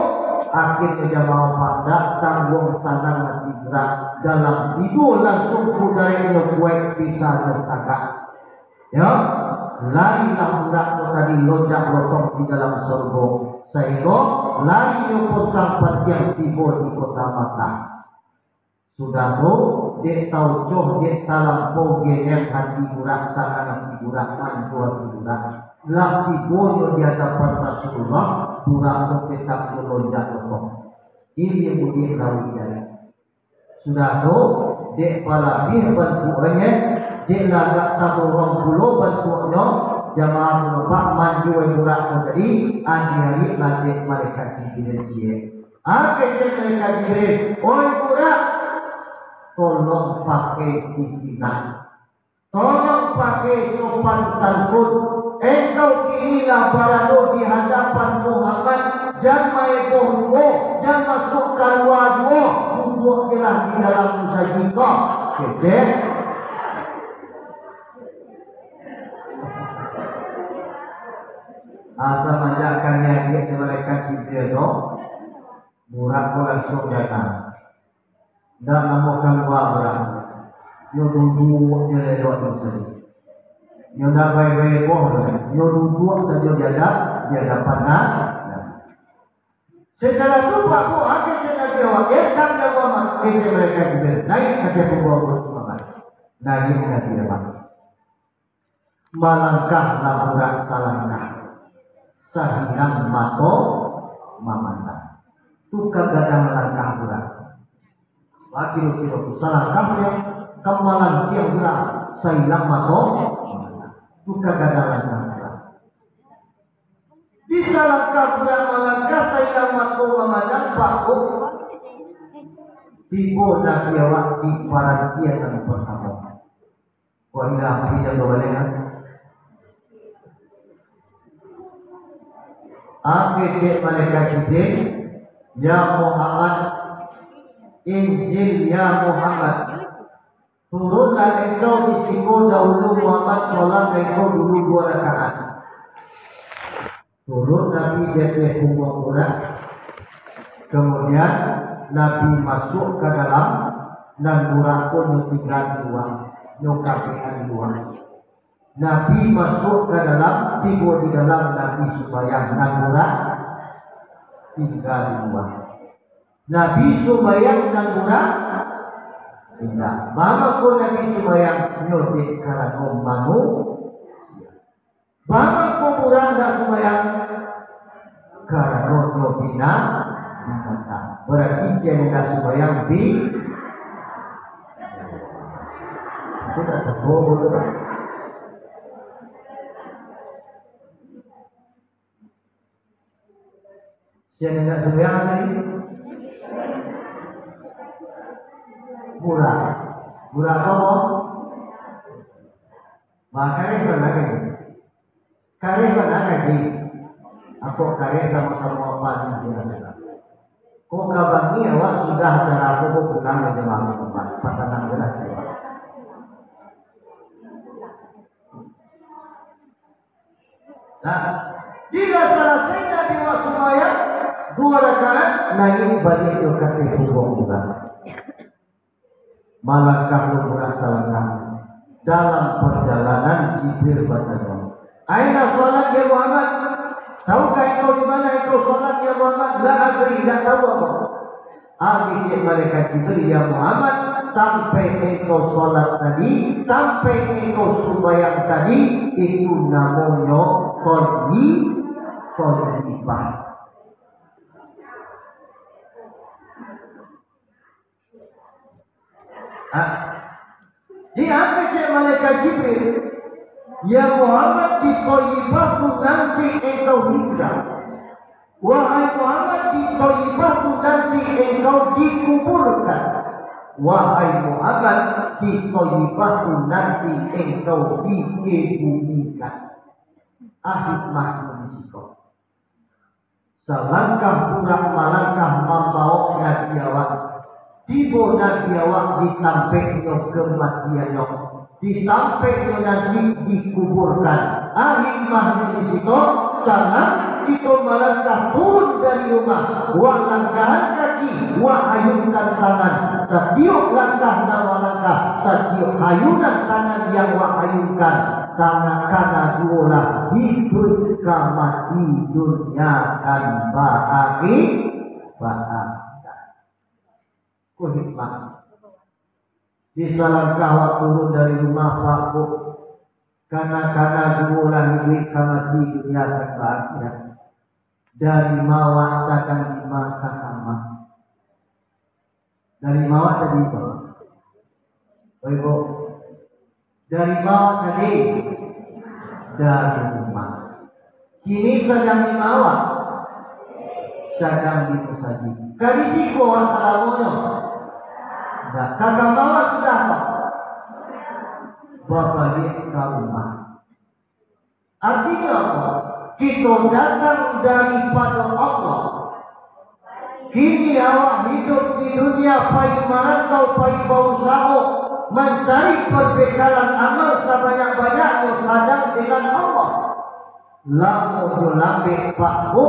Akhirnyo jamaah, Pak, dak tangguang sanang ati Burak. Dalam tido langsuang kudareknyo kuaik, bisanyo tagak. Yo, larilah Burak ko tadi lonjak lotong di dalam sarugo, sahinggo larinyo pontang-pantiang tibo di kota Makkah. Sudah tu, dek taucoh, dek talampau geliang ati Burak, sanang ati Burak, manjo ati Burak. Lah tibonyo di adapan Rasulullah, Burak tu tetap jo lonjak lotong. Ilia mudiak lari dari. Sudah tu, dek palabiah bantuaknyo, dek lagak tadorong pulo bantuaknyo, jamaah tu nampak manjo Burak tu tadi, adiak-adiak lah dek malaikat Jibril ciek. Ah, kecek malaikat Jibril, "Oi Burak, tolong pakai sikinah. Tolong pakai sopan santun. Engkau kini lah barado di hadapan Muhammad, jan maeboh juo, jan masuak kalua juo, duduak je lah di dalam musajik ko." Kecek. Asa manjak kaniak-kaniak malaikat Jibril tu, Burak ko langsuang datang. Ndak namuah kalua Burak. Nyo duduak je elok-elok sajo. Nyo ndak bae-bae boh, nyo duduak sajo di adap-, di adapan Nabi. Setelah tu, Pak, Pak, kecek Nabi awak, "Eh, kami awak, kecek malaikat Jibril, naiak ka ateh pungguang Muhammad." Naiak Nabi awak. Malangkahlah Burak salangkah, sahilang mato mamandang. Tu kagadang langkah Burak. Bakiro-kiro tu salangkah nyo, ka malantiang Burak, sahilang mato mamandang. Tu kagadang langkah Burak. Di salangkah Burak malangkah, sahilang mato mamandang, Pak, tibo Nabi awak di parantian nan partamo. Kok indak api jan babaleh, ha? Ah, kecek malaikat Jibril, "Ya Muhammad, inzil ya Muhammad. Turunlah engkau di siko dahulu Muhammad, solatlah engkau dulu duo rakaat." Turun Nabi di ateh pungguang Burak. Kamudian, Nabi masuak ka dalam, nan Burak ko nyo tingga di lua, nyo kabekan di lua. Nabi masuak ka dalam, tibo di dalam, Nabi sumbayang, nan Burak tingga di lua. Nabi sumbayang nan burak, indak. Mangko Nabi sumbayang nyo dek karano manusia. Mangko burak ndak sumbayang, karano nyo bina-, binatang. Berarti sia nan ndak sumbayang bi-, itu ndak sabo tu, Pak. Sia nan indak sumbayang tadi? Burak. Burak apo? Makareh bana kaji. Kareh bana kaji. Apo kareh samo-samo apa ni dia sudah. Kok kabangi awak sudah acara apo kok pulang aja malam tempat. Patanang je lah. Nah, bila salasai Nabi awak sumbayang duo rakaat, naiak baliak jo ka ateh pungguang urang. Malangkah lo burak salangkah. Dalam parjalanan Jibril batanyo, "Aina sholat ya Muhammad? Tahukah engkau di mana engkau sholat ya Muhammad?" "La adri, indak tahu ambo." Ah, kecek malaikat Jibril, "Ya Muhammad, tampek engkau sholat tadi, tampek engkau sumbayang tadi, itu namonyo thayyib, thayyibah." Ah, diangkek dek malaikat Jibril, "Ya Muhammad, di Thayyibah tu nanti engkau hijrah. Wahai Muhammad, di Thayyibah tu nanti engkau dikuburkan. Wahai Muhammad, di Thayyibah tu nanti engkau dikebumikan." Ah, hikmah di siko. Salangkah burak malangkah mambaok Nabi awak. Tibo Nabi awak di tampeknyo kamatiannyo, di tampeknyo nanti dikuburkan. Ah, hikmahnyo di siko, sanak kito malangkah turun dari rumah, wak langkahan kaki, wak ayunkan tangan. Satiok langkah nan wak langkah, satiok ayunan tangan yang wak ayunkan, Kana, kana juolah hiduik ka mati, dunia kan baakhi-, baakhirat. Ko hikmah. Di salangkah awak turun dari rumah, Pak, Bu, kana-kana juolah hiduik ka mati, dunia kan baakhirat. Dari ma awak sadang di ma ka kamah. Dari ma awak tadi, Pak? Baik, Bu. Dari ma awak tadi? Dari rumah. Kini sadang di ma awak? Sadang di musajik. Ka di siko awak salamonyo? Ndak. Ka kamah awak sudah, Pak? Babaliak ka rumah. Artinyo apo? Kito datang daripado Allah. Kini awak hiduik di dunia, pai marantau, pai bausaho, mancari parbekalan amal sabanyak-banyaknyo sadang dengan Allah. Lamo jo lambek, Pak, Bu,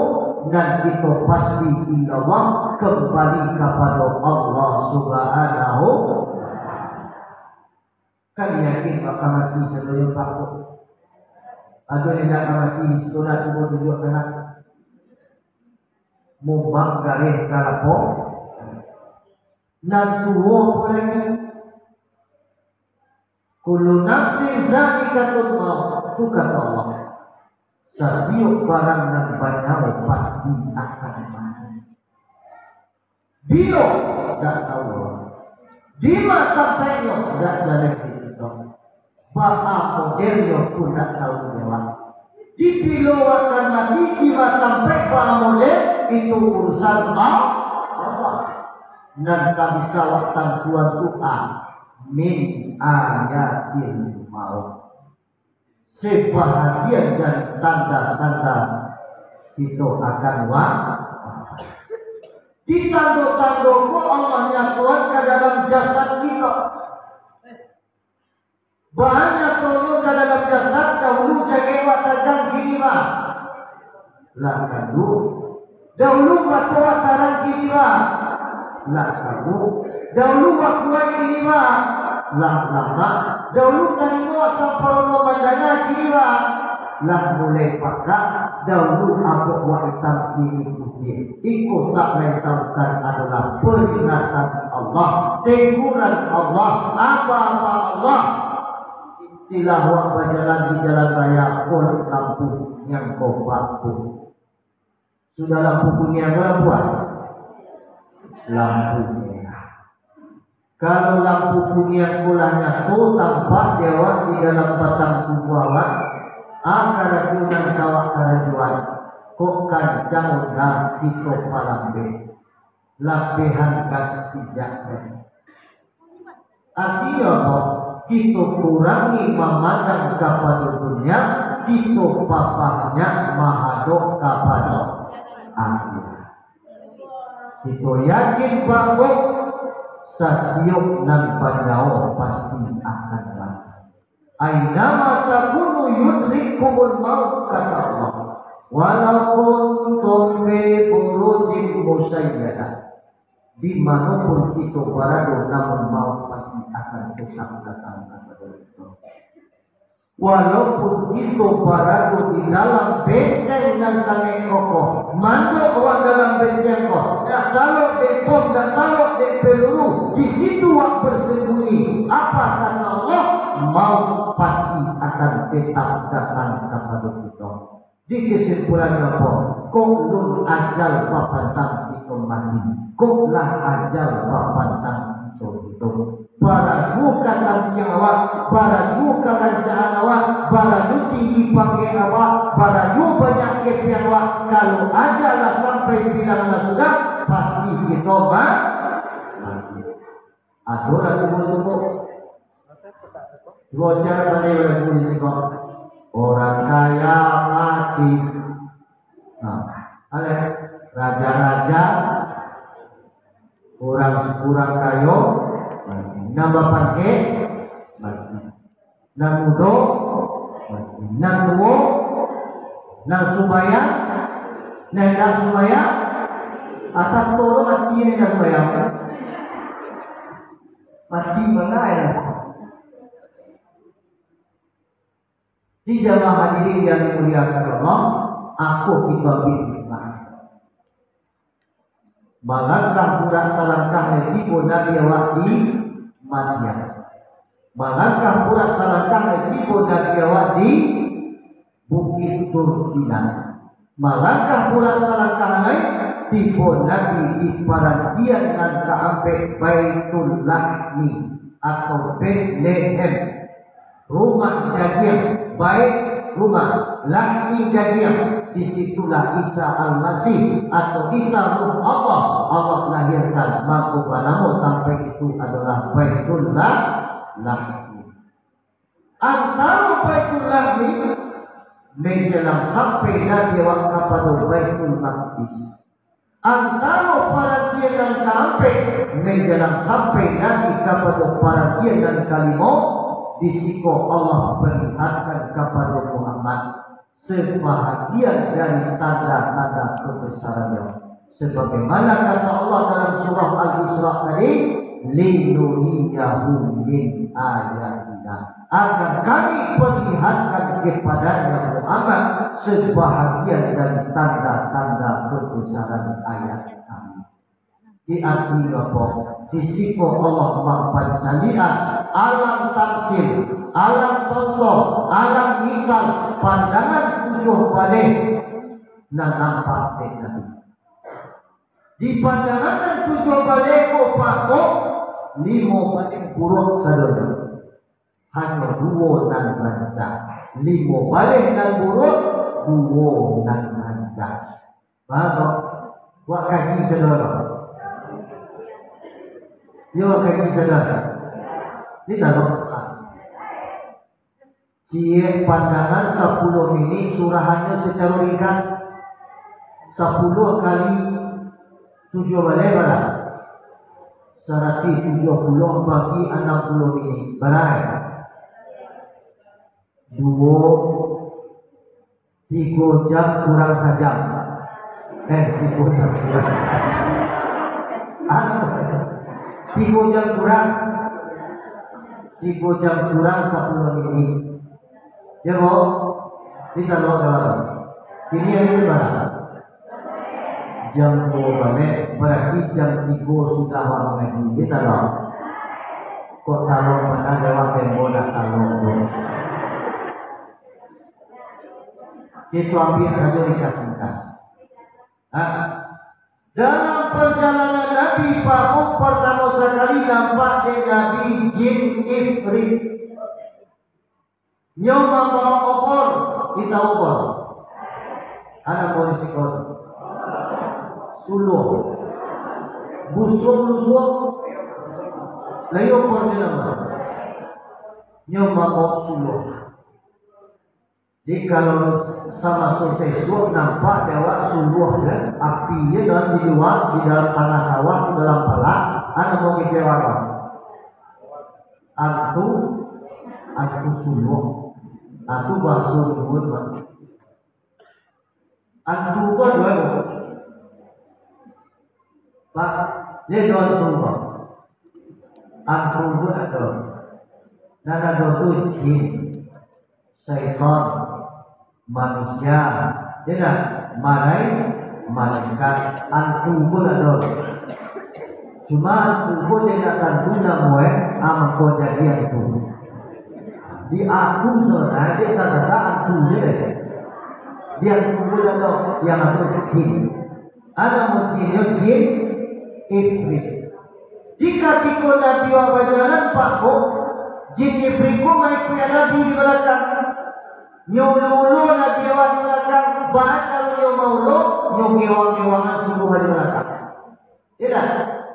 nan kito pasti, insyaallah, kambali kapado Allah Subhanahu. Kan yakin bak ka mati sadonyo, Pak, kok? Ado nan indak ka mati di siko, cubo tunjuakkan, nak. Mubang gareh kalapo. Nan tuo apo lagi? Kullu nafsin zaikatul maut, tu kato Allah. Satiok barang nan banyawo pasti akan mati. Bilo? Ndak tahu. Dima tampeknyo? Ndak jaleh dikito. Baa modelnyo pun ndak tahu awak. Di bilo awak ka mati, dima tampek, baa model, itu urusan Allah. Nan ka bisa awak tantuan tu a, min ayatil maut. Sabahagian dari tanda-tanda kito akan wa-, di tando-tando ko Allah nyatoan ka dalam jasad kito. Baa nyatonyo ka dalam jasad, dahulu jangek wak tajam, kini baa? Lah kanduang. Dahulu mato wak tarang, kini baa? Lah kanduang. Dahulu wak kuaik, kini baa? Lah lamak. Dahulu talingo wak samparono mandanga, kini baa? Lah mulai pakak, daulu abok wak itam kini putiah. Iko tak lain tak bukan adolah peringatan Allah, teguran Allah, aba-aba Allah. Istilah wak bajalan di jalan raya, kolak lampu yang kompak tu. Sudah lampu kuning, apo lampu? Lampu merah. Kalau lampu kuning ko lah nyato tampak di awak di dalam batang tubuah awak, ah, karajo nan ka awak karajoan, kok kancang onda kito palambek, labihan gas pijak. Artinyo apo? Kito kurangi mamandang kapado dunia, kito pabanyak mahadok kapado akhirat. Kito yakin bangkok, satiok nan banyawo pasti akan mati. Ainama takunu yudrikkumul maut, kata Allah. Walau kuntum fi burujin musyayyada. Di mano pun kito barado, namun maut pasti akan tetap datang kapado kito. Walaupun kito barado di dalam benteng nan sangaik kokoh, mandok awak dalam benteng ko, dak talok dek bom, dak talok dek peluru, di situ wak bersembunyi. Apa kata Allah? Maut pasti akan tetap datang kapado kito. Di kesimpulannyo apo? Kok lun ajal bapantang kito mati, kok lah ajal bapantang kito hidup. Bara juo kasantiang awak, bara juo karancaan awak, bara juo tinggi pangkek awak, bara juo banyak kepean awak, kalau ajal lah sampai bilang lah sudah, pasti kito ma-, mati. Ado lagu tu, kok. Cubo sia pandai lagu di siko? Orang kaya mati. Nah, ale, raja-raja, urang, urang kayo mati. Nan bapangkek mati. Nan mudo mati. Nan tuo, nan sumbayang, nan indak sumbayang, asa toro mati nan indak sumbayang. Mati bana ya. Di jamaah hadirin yang dimuliakan Allah, ako kito ambil hikmah. Malangkah burak salangkah lai tibo Nabi awak di Madian. Malangkah burak salangkah lai tibo Nabi awak di Bukik Tursina. Malangkah burak salangkah lai, tibo Nabi di parantian nan kaampek, Baitul Lahmi atau Betlehem, rumah dagiang, Bait rumah, Lahmi dagiang, di situlah Isa Al-Masih atau Isa Ruh Allah, Allah lahirkan, mako banamo tampek itu adolah Baitul Lah-, Lahmi. Antaro Baitul Lahmi, manjalang sampai Nabi awak kapado Baitul Maqdis. Antaro parantian nan kaampek, manjalang sampai Nabi kapado parantian nan kalimo, di siko Allah perlihatkan kapado Muhammad sabahagian dari tanda-tanda kebesaran-Nyo. Sebagaimana kata Allah dalam surah Al-Isra tadi, "Linuriyahu min ayatina." Agar Kami perlihatkan kepadanya, Muhammad, sebahagian dari tanda-tanda kebesaran ayat Kami. Di artinyo apo? Di siko Allah mampancaliakan alam tamsil, alam contoh, alam misal, pandangan tujuah baleh nan nampak dek Nabi. Di pandangan nan tujuah baleh ko, Pak, ko, limo baleh buruak sadonyo. Hanyo duo nan rancak. Limo baleh nan buruak, duo nan rancak. Paham, Pak? Buek kaji sadonyo. Yo, kaji sadonyo. Ni tahu. Ciek pandangan sapuluah minik, surahannyo sacaro ringkas. Sapuluah kali tujuah baleh bara? Saratuih tujuah puluah bagi anam puluah minik. Bara? Duo, tigo jam kurang sajam. Eh, tigo jam kurang sajam. Anu, tigo jam kurang. Tigo jam kurang sapuluah minik. Ya, Bo? Di talok dalam. Kini hari ni bara? Jam duo baleh, barati jam tigo sudah awak mangaji. Di talok. Kok talok bana lewat tembo nak talok tu. Kito ambiak sajo ringkas-ringkas. Ha? Dalam parjalanan Nabi, Pak, partamo sakali nampak dek Nabi jin ifrit. Nyo mambaok obor, kito obor. Anak boleh sikon. Suluah. Busuang-lusuang. Layo obor nyo namo. Nyo mambaok suluah. Jadi, kalau samaso sasuak nampak di awak suluah, yo, api, yo, dalam di lua, di dalam tanah sawah, di dalam parak, a namo kecewa ko? Antu, antu suluah. Antu bahaso Lubuak, Pak. Antu ko ado, Pak. Pak, yo ado antu ko. Antu ko ado. Nan ado tu jin. Syaitan, manusia, yo ndak? Malai-, malaikat, antu pun ado. Cuma antu ko dek ndak tantu namo, eh, ah, mangko jadi antu. Di antu sabananyo dek tasasak antu je deh. Di antu pun ado, yang ado jin. Anak mujiznyo jin ifrit. Di katiko Nabi wak bajalan, Pak, ko, jin ifrit ko maikuik Nabi di balakang. Nyo ulo-ulo Nabi awak di balakang, baa caronyo maulo, nyo gewang-gewangan suluah di balakang. Iyo ndak?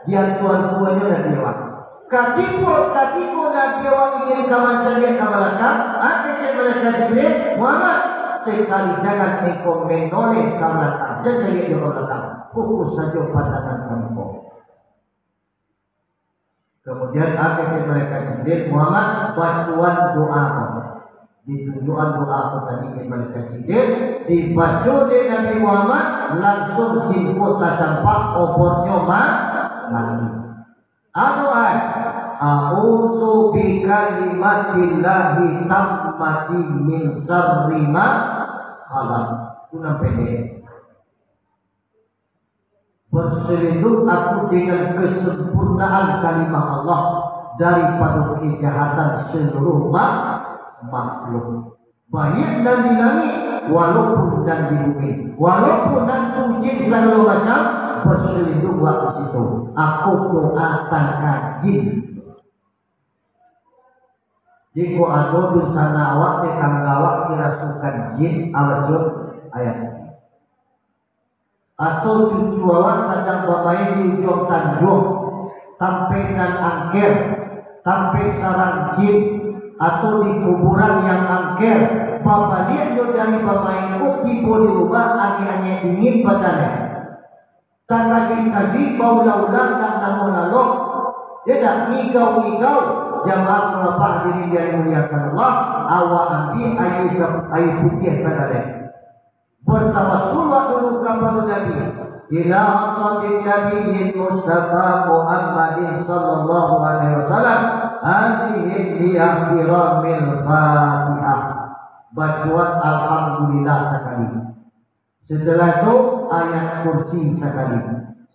Diantu-antuannyo Nabi awak. Katiko, katiko Nabi awak ingin ka mancaliak ka balakang, a kecek malaikat Jibril, "Muhammad, sakali jangan engkau manoleh ka balakang, jan caliak juo ka balakang, fokus sajo pandangan ka muko." Kamudian, a kecek malaikat Jibril, "Muhammad, bacoan doa ko." Ditunjuakan doa ko tadi dek malaikat Jibril, dibaco dek Nabi Muhammad, lansuang jin ko tacampak, obornyo ma-, mati. Anu ai, "A'udzu bikalimatillahi tammati min syarri ma khalaq." Itu nan pendek. "Berselindung aku dengan kesempurnaan kalimah Allah daripado kejahatan seluruh ma-, makhluk." Baiak nan di langik, walaupun nan di bumi, walaupun nan tu jin sagalo macam, basalindunglah di situ. Ako doa tantang jin. Jikok ado dunsanak awak, tetangga awak, kirasukan jin, a baco ayat. Atau cucu awak sadang bamain di ujuang tanjuang, tampek nan angker, tampek sarang jin, atau di kuburan yang angker, babaliak nyo dari bamain ko, tibo di rumah, angek-angek dingin badanai. Takajuik-kajuik, baulah-ulah, ndak namuah lalok, yo ndak, ngigau-ngigau, jamaah mangapa hadirin yang dimuliakan Allah, awak ambiak aia sa-, aia putiah sagaleh. Bertawassullah dulu kapado Nabi. Ila hadratin Nabiyyin Mustafa Muhammadin sallallahu alaihi wasallam. Hazihi li ihtiramil Fatihah. Bacoan Alhamdulillah sakali. Setelah tu, Ayat Kursi sakali.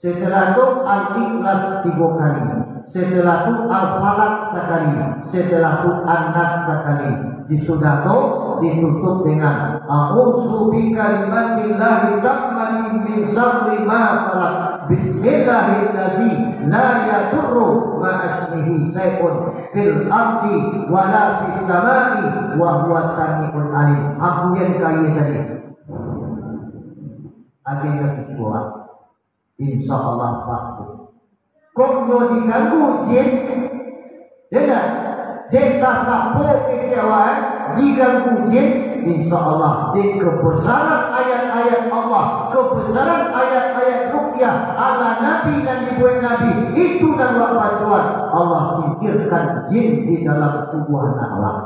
Setelah tu, Al-Ikhlas tigo kali. Setelah tu, Al-Falaq sakali. Setelah tu, An-Nas sakali. Disudah tu, ditutup dengan, "A'udzu bikalimatillahi tammati min syarri ma khalaq. Bismillahilladzi la yadurru ma'asmihi syai'un fil ardi wala fis sama'i wa huwas sami'ul alim." Apo yang kaya tadi? Akhirnya dicuak. Insya Allah, Pak. Kok nyo diganggu jin, yo ndak? Dek tasapo kecewaan, diganggu jin, insya Allah, dek kebesaran ayat-ayat Allah, kebesaran ayat-ayat ruqyah ala Nabi nan dibuek Nabi, itu nan wak bacoan, Allah singkirkan jin di dalam tubuah anak awak.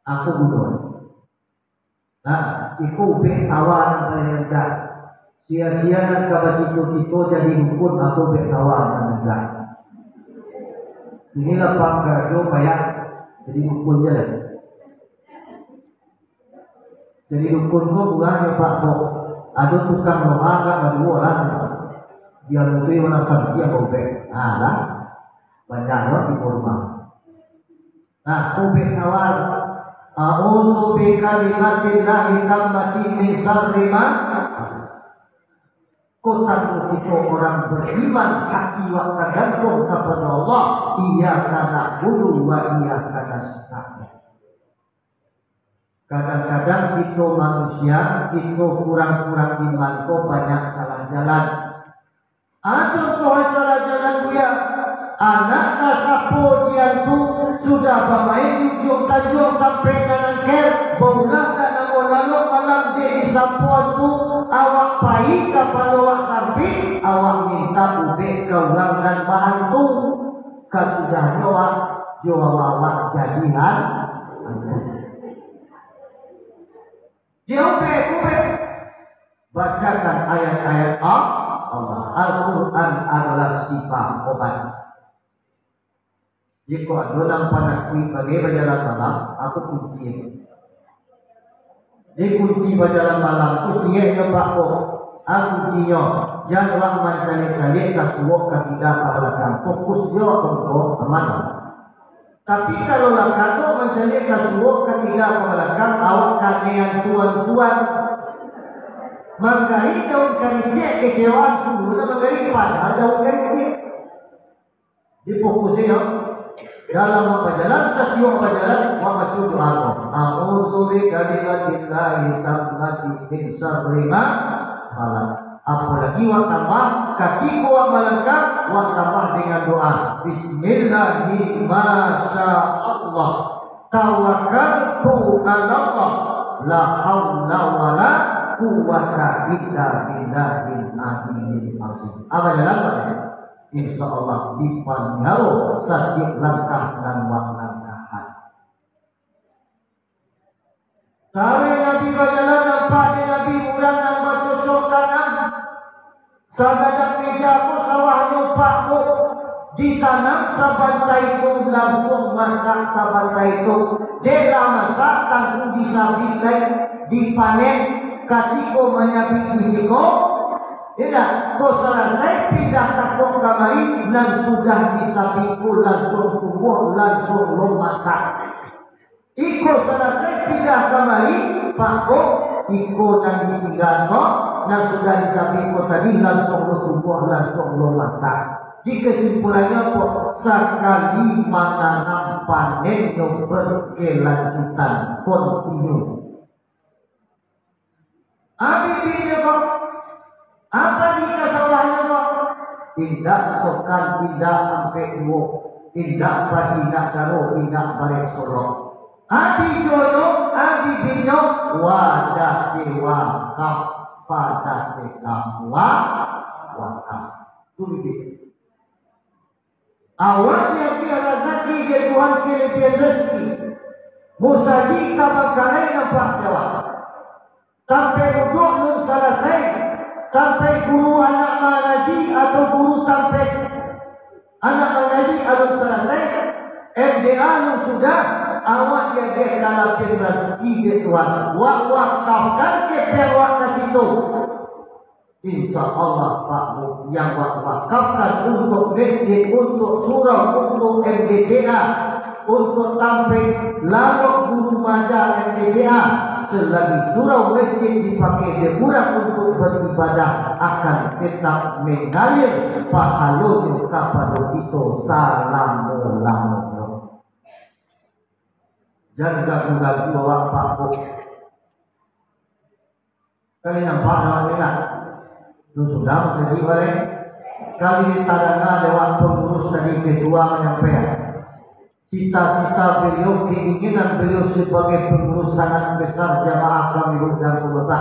Ako guno. Nah, iko ubek tawa nan paling rancak. Sia-sia nan ka bacito-cito jadi dukun, ako ubek tawa nan rancak. Inilah pangkarajo payah jadi dukun je lah. Jadi dukun ko murah nyo, Pak, kok. Ado tukang loha agak baduo lah. Dia tu yang mana santi yang baubek. Nah, lah. Banyak lo di rumah. Nah, ubek kawan. A'udzu bikalimatillahi tammati min syarri ma. Ko tantu kito urang bariman, hati wak tagantuang kapado Allah. Iyyaka na'budu wa iyyaka nasta'in. Kadang-kadang kito manusia, kito kurang-kurang iman ko banyak salah jalan. Ah, contoh salah jalan, Buya. Anak ka sapo dian tu sudah bamain di ujuang tanjuang tampek nan angker, baulah ka namo lalok malam dek disapoan tu, awak pai kapalo awak sampik, awak mintak ubek ka urang nan bahantu. Kasudahnyo awak jo awak-awak jadi han-, hantu. Diubek-ubek. Bacakan ayat-ayat Al-, Allah. Al-Quran adalah sipa obat. Jikok ado nan panakuik bagai bajalan malam, aku kunci. Dikunci bajalan malam, kunci nyo, Pak, ko. Ah, kuncinyo, jan awak mancaliak-caliak ka suok ka kida ka balakang. Fokus jo awak ko, aman. Tapi kalau lah kato mancaliak ka suok ka kida ka balakang, awak kanai hantu-hantuan. Manggarik daun karisiak, kecewaan tu lah manggarik, padahal daun karisiak. Difokusi, yo. Dalam bapajalan, satiok bapajalan, wak baco doa ko. A'udzu bikalimatillahi tammati min syarri ma khalaq. Apolai wak tambah, katiko wak malangkah, wak tambah dengan doa. Bismillahi masya Allah. Tawakkaltu 'alallah. La haula wala quwwata illa billahil aliyyil azim. Apa jalan, Pak? Insya Allah dipaliharo satiok langkah nan wak langkahan. Taruih Nabi bajalan, nampak dek Nabi urang nan bacocok tanam. Sagadang meja ko sawahnyo, Pak, ko. Ditanam sabantai tu, lansuang masak sabantai tu. Dek lah masak, tantu disabik lai, dipanen. Katiko manyabik di siko, indak, ko salasai pindah takok kamari, nan sudah disabik ko lansuang tumbuah, lansuang lo masak. Iko salasai pindah kamari, Pak, ko, iko nan ditingga ko, nan sudah disabik ko tadi, lansuang lo tumbuah, lansuang lo masak. Di kesimpulannyo ko, sakali mananam panennyo berkelanjutan, kontinu. Abih-bihnyo ko, apa di kasawahnyo ko? Indak sokan, indak ampek duo, indak padi, indak garo, indak barek solok. Abih jonyo, abih-bihnyo, wadah ke wakaf, padah ke kaf, wa-, wakaf. Tu bibit. Awak diagiah razaki dek Tuhan kalabiahan rasaki. Musajik tabangkalai nampak di awak. Tampek duduak alun salasai. Tampek guru anak mangaji atau guru tampek anak mangaji alun salasai. M D A alun sudah. Awak diagiah kalabiahan rasaki dek Tuhan. Wak wakafkan ketek wak ka situ. Insya Allah, Pak Bu, yang wak wakafkan untuk masjid, untuk surau, untuk M D T A, untuk tampek lalok guru maja M D T A, selagi surau masjid dipakai dek urang untuk beribadah, akan tetap mengalir pahalonyo kapado kito salamo-lamonyo. Jan gagu-gagu awak, Pak Bu. Kali nampak dek awak tu indak? Tu sudah musajik baleh. Kali ditadanga dek awak pangurus tadi, ketua manyampaian. Cita-cita beliau, keinginan beliau sebagai pengurus sangat besar jamaah kami Rukun Kota.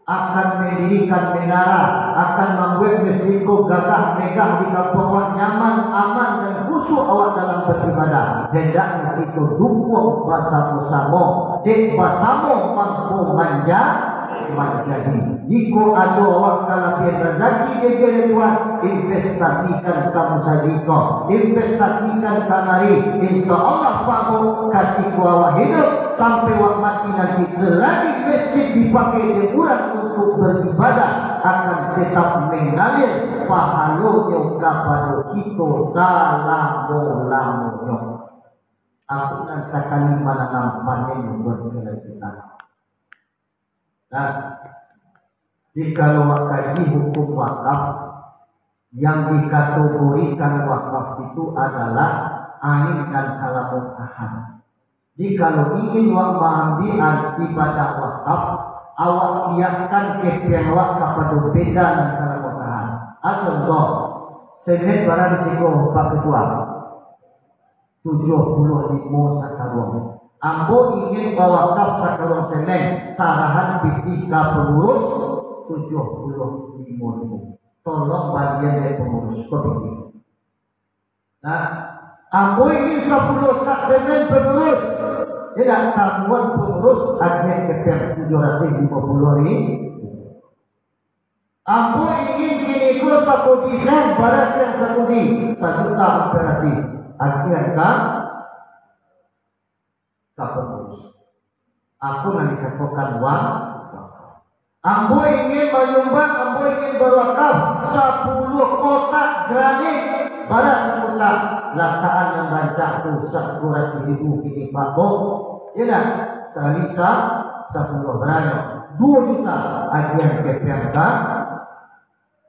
Akan mendirikan menara, akan mambuek masjid ko gagah megah di kampuang awak, nyaman, aman, dan khusyuk awak dalam beribadah. Hendaknyo kito dukuang basamo-samo, dek basamo mangko manja-, manjadi. Jikok ado awak kalabiahan razaki di agiah Tuhan, investasikan ka musajik ko, investasikan ka mari. Insya Allah, Pak Bu, katiko awak hiduik sampai awak mati nanti, selagi masjid dipakai dek urang untuak baribadah, akan tetap mangalir pahalonyo kapado kito salamo-lamonyo. Aku nan sakali mananam panen buat nilai kita. Nah, jikalau awak kaji hukum wakaf, yang dikategorikan wakaf itu adalah ain nan ka lamo tahan. Jikalau ingin awak maambiak ibadah wakaf, awak kiaskan kepeang awak kapado benda nan ka lamo tahan. A, contoh, semen bara di siko, Pak Ketua? Tujuah puluah limo sakaruang. Ambo ingin bawakaf sakaruang semen, sarahan pitih ka pangurus, tujuah puluah limo ribu. Tolong balian dek pangurus ko pitih. Nah, ambo ingin sapuluah sak semen, pangurus. Indak, tamuan pangurus, agiah kepeang tujuah ratuih limo puluah ribu. Ambo ingin kiniko sakudi sen, bara sen sakudi, sajuta ampek ratuih. Agiah ka, ka pangurus. Aku nan dikatokan wa-, wakaf. Ambo ingin manyumbang, ambo ingin bawakaf sapuluah kotak granit, bara sakotak, latakan nan rancak tu, sakudi ratuih ribu kini, Pak Bu. Yo ndak? Sakali sa-, sapuluah, bara nyo? Duo juta, agiah kepeang ka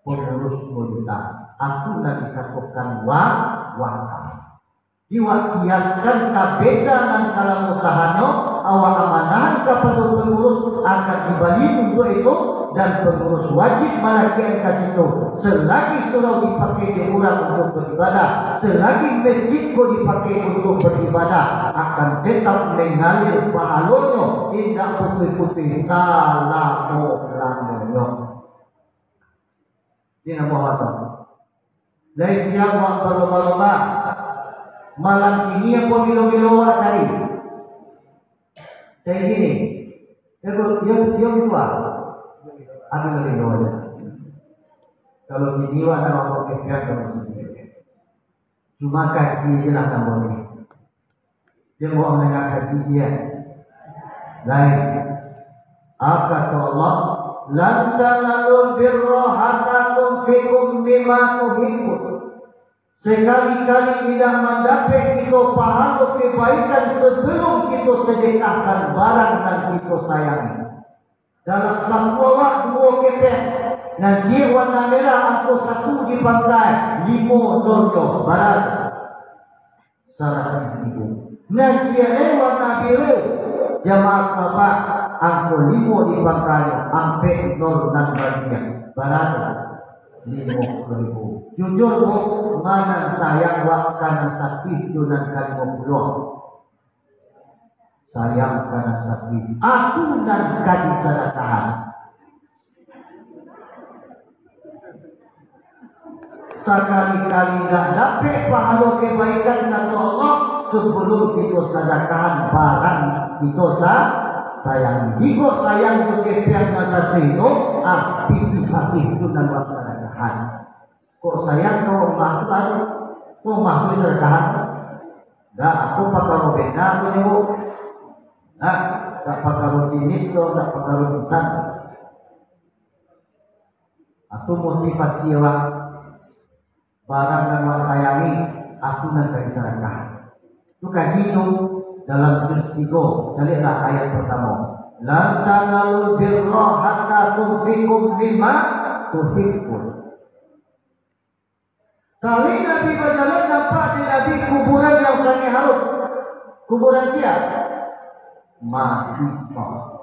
pangurus duo juta. Aku nan dikatokan wa-, wakaf. Di awak kiaskan ka benda nan ka lamo tahannyo, awak amanahan kapado pangurus, akan dibali untuak itu, dan pangurus wajib malakiahan ka situ. Selagi surau dipakai dek urang untuak baribadah, selagi masjid ko dipakai untuak baribadah, akan tetap mangalir pahalonyo, indak putuih-putuih, salamo-lamonyo. Di namo Allah. Lai siap awak balomba-lomba? Malam kini apo bilo-bilo awak cari? Cari kini. Yo, yo, yo, gitu ah. Ambil bilo-bilo aja. Kalau kini awak nak awak kepian kalau sini. Cuma kaji aja lah tambah ni. Dia mau mendengar kaji dia. Lain. Apa kata Allah? "Lan tanalul birra hatta tunfiqu mimma tuhibbun." Sekali-kali indak mandapek kito pahalo kebaikan sebelum kito sedekahkan barang nan kito sayangi. Dalam saku awak duo kepeng, nan ciek warna merah angko satu di pangkai, limo nolnyo, bara tu? Saratuih ribu. Nan ciek lai warna biru, jamaah bapak, angko limo di pangkainyo, ampek nol nan bagian, bara tu? Limo puluah ribu. Jujur, Bu, ma nan sayang wak ka nan satuih jo nan ka limo puluah? Sayang ka nan satuih, aku nan ka disadakahan. Sakali-kali indak dapek pahalo kebaikan, kato Allah, sebelum kito sadakahan barang kito sa-, sayang. Jikok sayang jo kepeng nan satuih tu, ah, pitih satuih tu nan wak sadakahan. Kok sayang ka rumah tu ado? Rumah tu disadakahan? Dak, aku pakaro benda tu nyo, Bu. Dak, dak pakaro jenis tu, dak pakaro insan. Aku motivasi awak, barang nan awak sayangi, aku nan ka disadakahan. Tu kaji tu dalam juz tigo, caliaklah ayat pertamo. "Lan tanalul birra hatta tunfiqu mimma tuhibbun." Taruih Nabi bajalan, nampak di Nabi kuburan yang sangat harum. Kuburan sia? Masihah.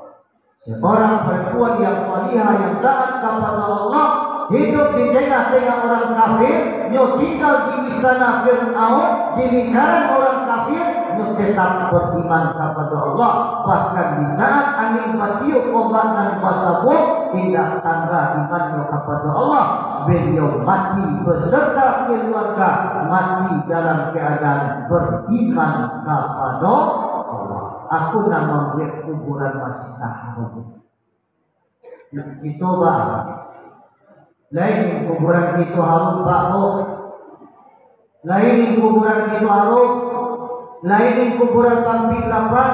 Seorang perempuan yang salihah, yang taat kepada Allah, hidup di tengah-tengah orang kafir, nyo tinggal di istana Fir'aun, di lingkaran orang kafir, nyo tetap beriman kepada Allah. Bahkan di saat angin batiup, ombak nan basabuang, indak tangga imannyo kepada Allah. Beliau mati beserta keluarga, mati dalam keadaan beriman kepada Allah. Aku nan mambuek kuburan masihah harum. Kito ba, lain kuburan kito harum, Pak, ko. Lain kuburan kito harum. Lain kuburan sampik lapang,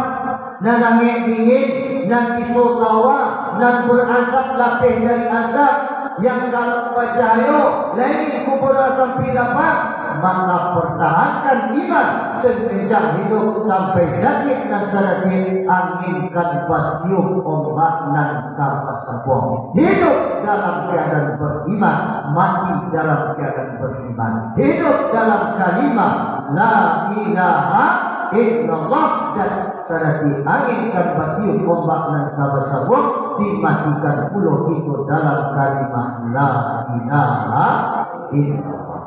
nan angek dingin, nan pisau tawa, nan barazab lapeh dari azab, yang galak bacahayo. Lain kuburan sampik lapang, maka pertahankan iman semenjak hidup sampai dakik nan sadatik angin kan batiup, ombak nan ka basabuang. Hidup dalam keadaan beriman, mati dalam keadaan beriman. Hidup dalam kalimah la ilaha illallah, dan sadatik angin kan batiup, ombak nan ka basabuang, dimatikan pulo kito dalam kalimah la ilaha illallah.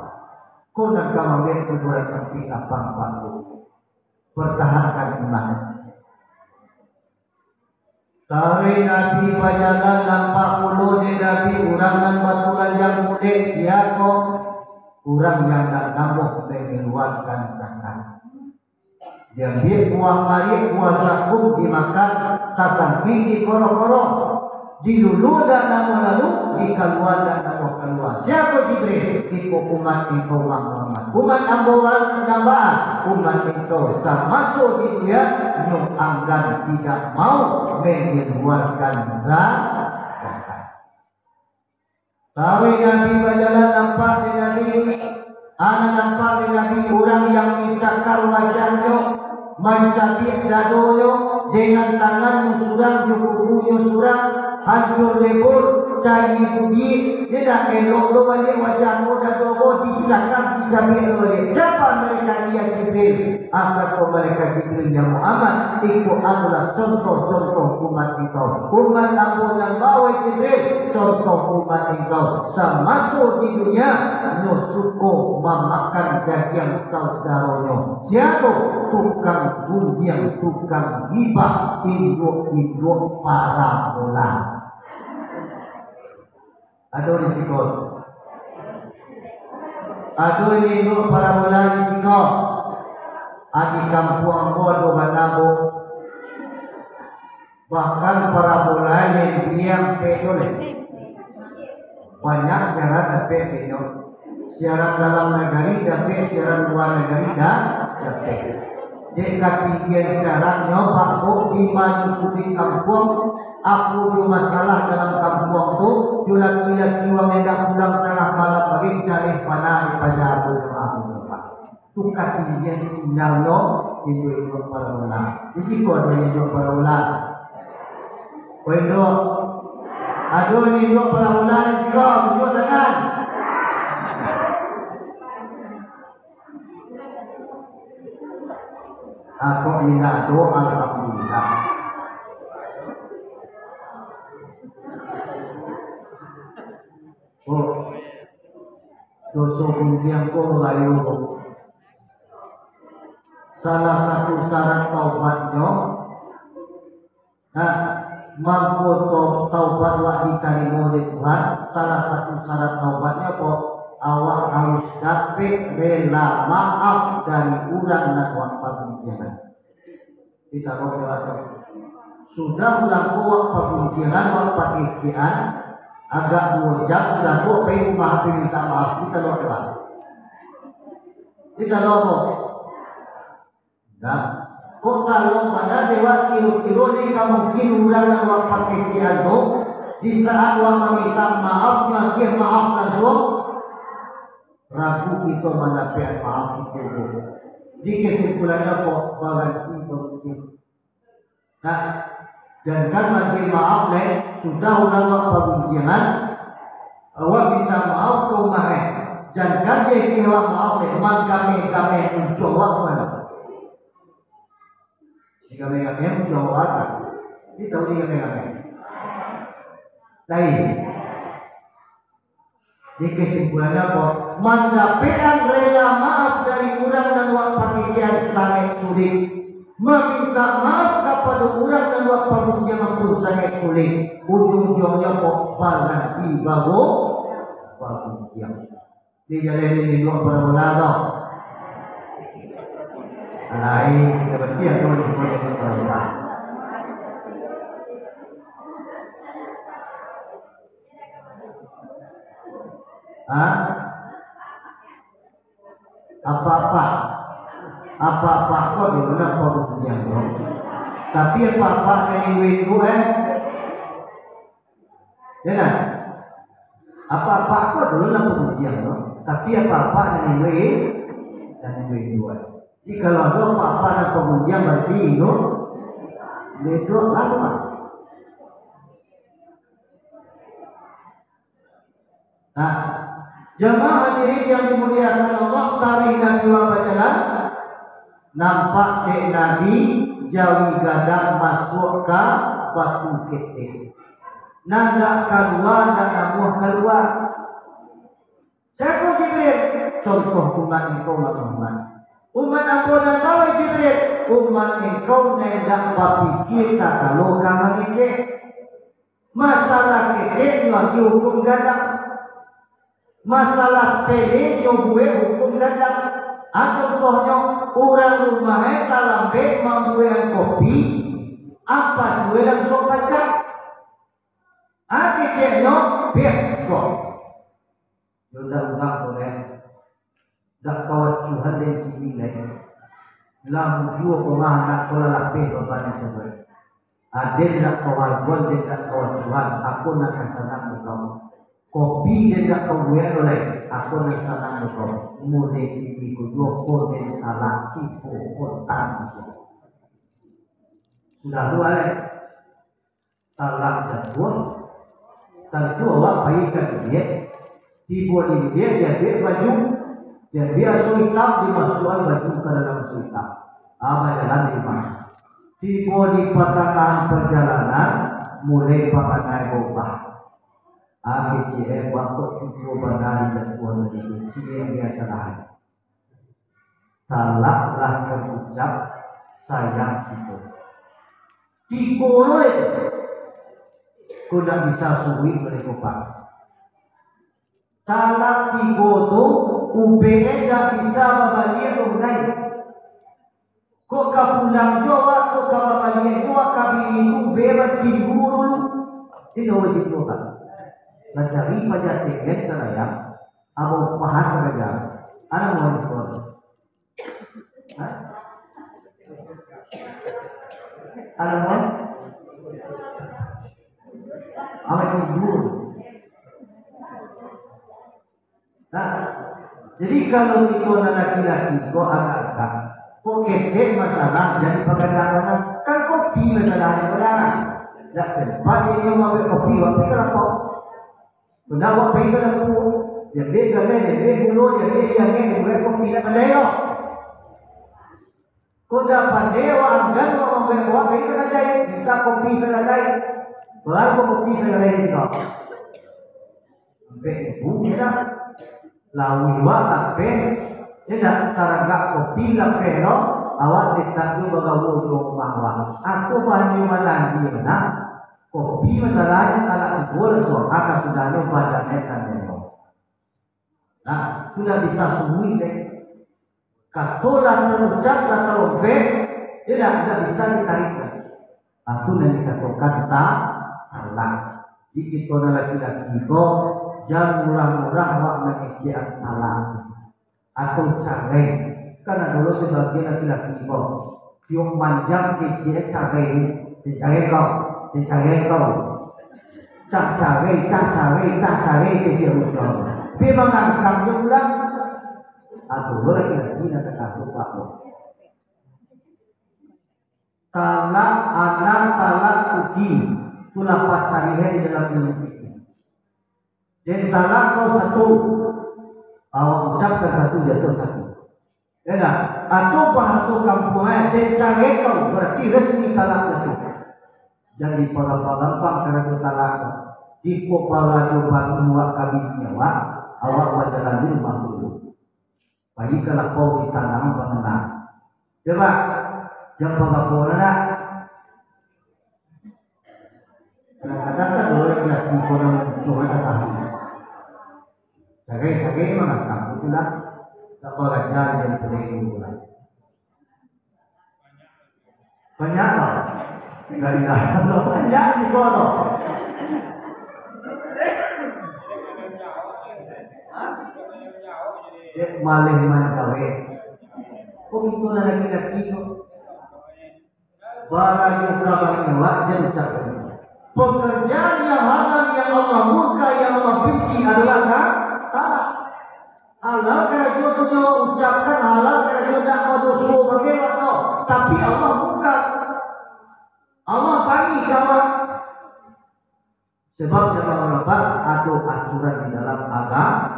Ko nan ka mambuek kuburan sampik lapang, Pak. Pertahankan iman. Taruih Nabi bajalan, nampak pulo dek Nabi urang nan batulanjang kulek. Sia ko? Urang yang ndak namuah mangaluakan zakat. Diambiak buah marik, buah zakum dimakan, tasampik di koro-koro. Dilulu ndak namuah lalu, dikalua ndak namuah kalua. Sia ko Jibril? Iko umat engkau, Muhammad. Umat ambo nan baa? Umat engkau samaso di dunia, nyo anggan tidak mau mangaluakan za-, zakat. Taruih Nabi bajalan, nampak dek Nabi, ana nampak dek Nabi urang yang mancakar wajahnyo, mancabiak dadonyo, dengan tangannyo surang, jo kukunyo surang, hancur lebur, cayia bubia. Indak elok doh baliak wajah ko, dado ko dicakar, dicabiak doh baliak. Siapa mereka? Ya Jibril. Kato malaikat Jibril, "Ya Muhammad, iko adolah contoh-contoh umat engkau. Umat ambo nan baa, wahai Jibril? Contoh umat engkau. Samaso di dunia, nyo suko mamakan dagiang saudaronyo." Sia tu? Tukang gunjiang, tukang gibah, induak-induak parabola. Ado di siko. Ado induak parabola di siko. A, di kampuang ambo ado bana, Bu. Bahkan parabola nan biang pedo leh. Banyak siaran dapek pedo. Siaran dalam nagari dapek, siaran lua nagari da-, dapek. Dek katinggian siarannyo, Pak, kok di manyusuri kampuang, apo jo masalah dalam kampuang tu, jo laki-laki urang nan indak pulang tangah malam, bagi jaleh panah di paja tu, jamaah tu, Pak. Tu katinggian sinyalnyo, induak-induak parabola. Di siko ado induak parabola. Ko induak. Ado induak parabola di siko, tunjuak tangan. Ah, kok indak ado, alhamdulillah. Oh, doso gunjiang ko babayo. Salah satu syarat taubatnyo, nah, mangko to-, taubat wak ditarimo dek Tuhan, salah satu syarat taubatnyo ko, awak harus dapek rela maaf dari urang nan wak pagunjiangan. Kita bawa tu. Sudah urang ko wak pagunjiangan, wak pakecekan, agak duo jam sudah tu, pai rumah tu minta maaf, kita bawa tu. Kita bawa tu. Nah, kok kalau pada dewa kiro-kiro ni ka mungkin urang nan wak pakecekan tu, di saat wak maminta maaf, nyo agiah maaf langsung, ragu kito mandapek maaf itu, Bu. Di kesimpulannya, kok baranti bagitu. Nah, jankan lagi maaf, leh, sudah urang wak pagunjiangan, awak minta maaf ka urang, eh. Jankan dia kira maaf, leh, mangkame-kame muncul awak, kan. Di kame-kame muncul awak, kan. Kita tahu di kame-kame. Lain. Di kesimpulannya, kok mandapekan rela maaf dari urang nan wak pakecekan sangaik sulik. Maminta maaf kapado urang nan wak pagunjiangan pun sangaik sulik. Ujung-ujungnyo, kok baranti bagu-, bagunjiang. Di jalan ini dua parabola tu. Lain, kita berhenti atau di sebuah parabola. Ha? Apak-apak. Apak-apak ko dulu nan pagunjiang ko. Tapi apak-apak nan induak-induak, eh. Ya kan? Apak-apak ko dulu nan pagunjiang ko. Tapi apak-apak nan induak-induak, nan induak-induak, eh. Jadi kalau ado apak-apak nan pagunjiang, barati induak-induak lah tu, Pak. Nah, jamaah hadirin yang dimuliakan Allah, taruih Nabi wak bajalan, nampak dek Nabi jawi gadang masuak ka batu ketek. Nan dak kalua, dak namuah kalua. Siapo Jibril? Contoh umat engkau, Muhammad. Umat ambo nan baa, Jibril? Umat engkau nan indak bapikia takalo ka mangecek. Masalah ketek nyo dihukum gadang. Masalah sapele nyo buek hukum gadang. Ah, contohnyo, urang rumah e talambek mambuekan kopi, ampek juo langsuang pacah. Ah, keceknyo, beh, kok. Yo ndak urang ko, eh. Dak kawacuhan den kini lai. Lah mujua ko mah anak ko lah lapeh baban sabuik. Aden dak kawaguan, den dak kawacuhan, ako nan ka sanang dek kau. Kopi den dak kabuek lai, ako nan sanang dek kau. Mulai kini ko juo ko den talak tibo kota. Sudah tu lai. Talak jatuah. Tantu awak pai ka bilik. Tibo di bilik, diambiak baju. Diambiak aso itam, dimasuakan baju ka dalam aso itam. Ah, bajalan di rumah. Tibo di patangahan pajalanan, mulai parangai baubah. Ah, kecek e, baa kok tibo bana dijatuahan tadi tu, ciek biaso lah. Talak lah tarucap sayang kito. Tigo lo itu. Ko ndak bisa suruik mereka, Pak. Talak tigo tu, ubek e ndak bisa babaliak urang. Kok ka pulang juo awak, kok ka babaliak juo awak, ka bini tu ubek bacinggu dulu. Itu wajib tu, Pak. Mancari paja tenggen sarayang. Abang pahat karajo. Anak mau sekolah. Hah? Anak mau? Anak sibuk. Nah, jadi kalau kito nan laki-laki ko agak-agak, kok ketek masalah jadi pagadang, kan kopi masalahnyo, kan? Dak sempat inyo mambuek kopi, waktu itu lapau. Pernah awak pai ka dapua, diambiak galeh, diambiak gulo, diambiak iyangan, dibuek kopi, ndak pandai doh. Kok ndak pandai awak anggan, awak mambuek, awak pai ka kadai, minta kopi sagadai. Bara ko kopi sagadai tu? Ampek ribu, yo ndak? Lauih awak lapeh, yo ndak? Taragak kopi lapeh lo, awak tetap jo bagaul jo rumah awak. Ako banyu malandi bana. Kopi masalahnyo talak tigo langsuang, ah, kasudahnyo badan e tandai. Nah, tu ndak bisa suruik deh. Kato lah tarucap, lah talompek, yo ndak, ndak bisa ditarik lai. Ah, tu nan dikatokan ta-, talak. Jadi kito nan laki-laki ko, jan murah-murah awak mangecekan talak. Atau carai. Kan ado lo sabagian laki-laki ko, tiok manjang kecek carai, "Carai kau, carai kau." Cak carai, cak carai, cak carai kecek urang. Tapi mangangkang jo pulang. Ado lo laki-laki nan takatuak ko. Talak anak, talak kuki, tu lah pasarihan di dalam ilmu fikih. Den talak kau satu, awak ucapkan satu, jatuah satu. Yo ndak? Atau bahaso kampuang e, den carai kau, barati resmi talak jatuah. Jan dipagampang-gampang karajo talak tu. Jikok barajo bangih awak ka bini awak, awak bajalan di rumah dulu. Pai ka lapau di tanah banana. Cubo, jam barapo lah nak? Kadang-kadang kan urang laki-laki ko nan muncul kan datang. Sagai-sagai mangakak tu lah. Tak baraja jadi pelayan tu lah. Banyak tau. Banyak juga tau. Dek maleh manjawek. Kok itu lah laki-laki tu? Barajo ka bangewak jan ucapkan. Pekerjaan yang halal yang Allah murka, yang Allah benci adalah ka-, talak. Halal karajo tu nyo ucapkan, halal karajo ndak badoso bagai lah tu. Tapi Allah murka. Allah tangih ka awak. Sebab dalam rapat ado aturan di dalam agama.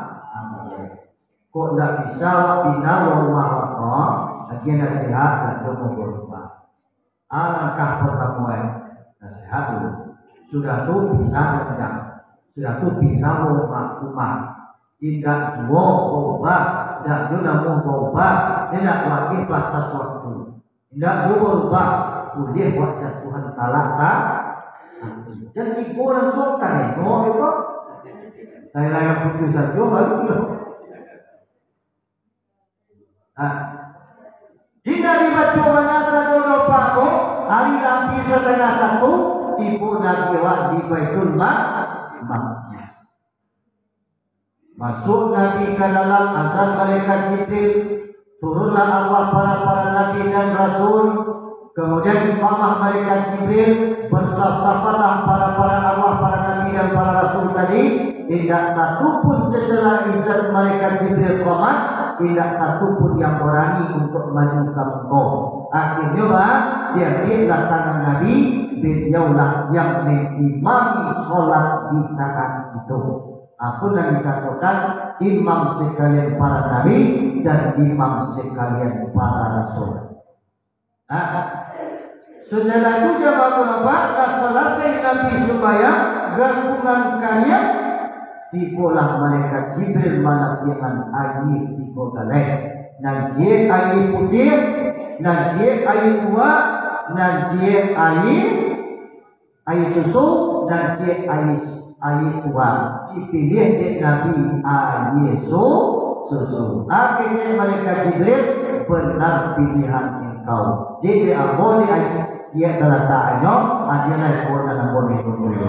Kok ndak bisa awak pindah rumah awak ko, agiah nasihat dan doa berubah. Alangkah pertama, eh, nasihat dulu. Sudah tu bisa rencang. Sudah tu bisa rumah, rumah. Indak juo berubah, indak juo namuah berubah, indak wakil batas waktu. Indak juo barubah, buliah buat jatuahan talak sa-, satu. Jan tigo langsuang tarenyo, gitu. Tarenyo putuih sajo, baru tu. Nah, indak dibaco bana sajo doh, Pak, ko, ari lah pi satangah satu, tibo Nabi awak di Baitul Ma-, Maqdis. Masuak Nabi ka dalam, azan malaikat Jibril, turunlah arwah para-para nabi dan rasul, kamudian iqamah malaikat Jibril, barsaf-safanlah para-para arwah para nabi dan para rasul tadi, indak satu pun setelah izan malaikat Jibril qomat, indak satu pun yang barani untuak maju ka muko. Akhirnyo, ba, diambiaklah tangan Nabi, baliaulah yang mengimami solat di saat itu. Apo nan dikatokan imam sekalian para nabi dan imam sekalian para rasul. Nah, sudah tu jamaah bapak, lah salasai Nabi sumbayang, gakungan kalian, tibolah malaikat Jibril malatiangan aia tigo galeh. Nan ciek aia putiah, nan ciek aia tuak, nan ciek aia aia susu, nan ciek aia, aia tuak. Dipiliah dek Nabi aia su-, susu. Akhirnyo malaikat Jibril benar pilihan engkau. Jadi ambo ni aia siap talatak anyo, adia lah ko nan ambo ni tunggu.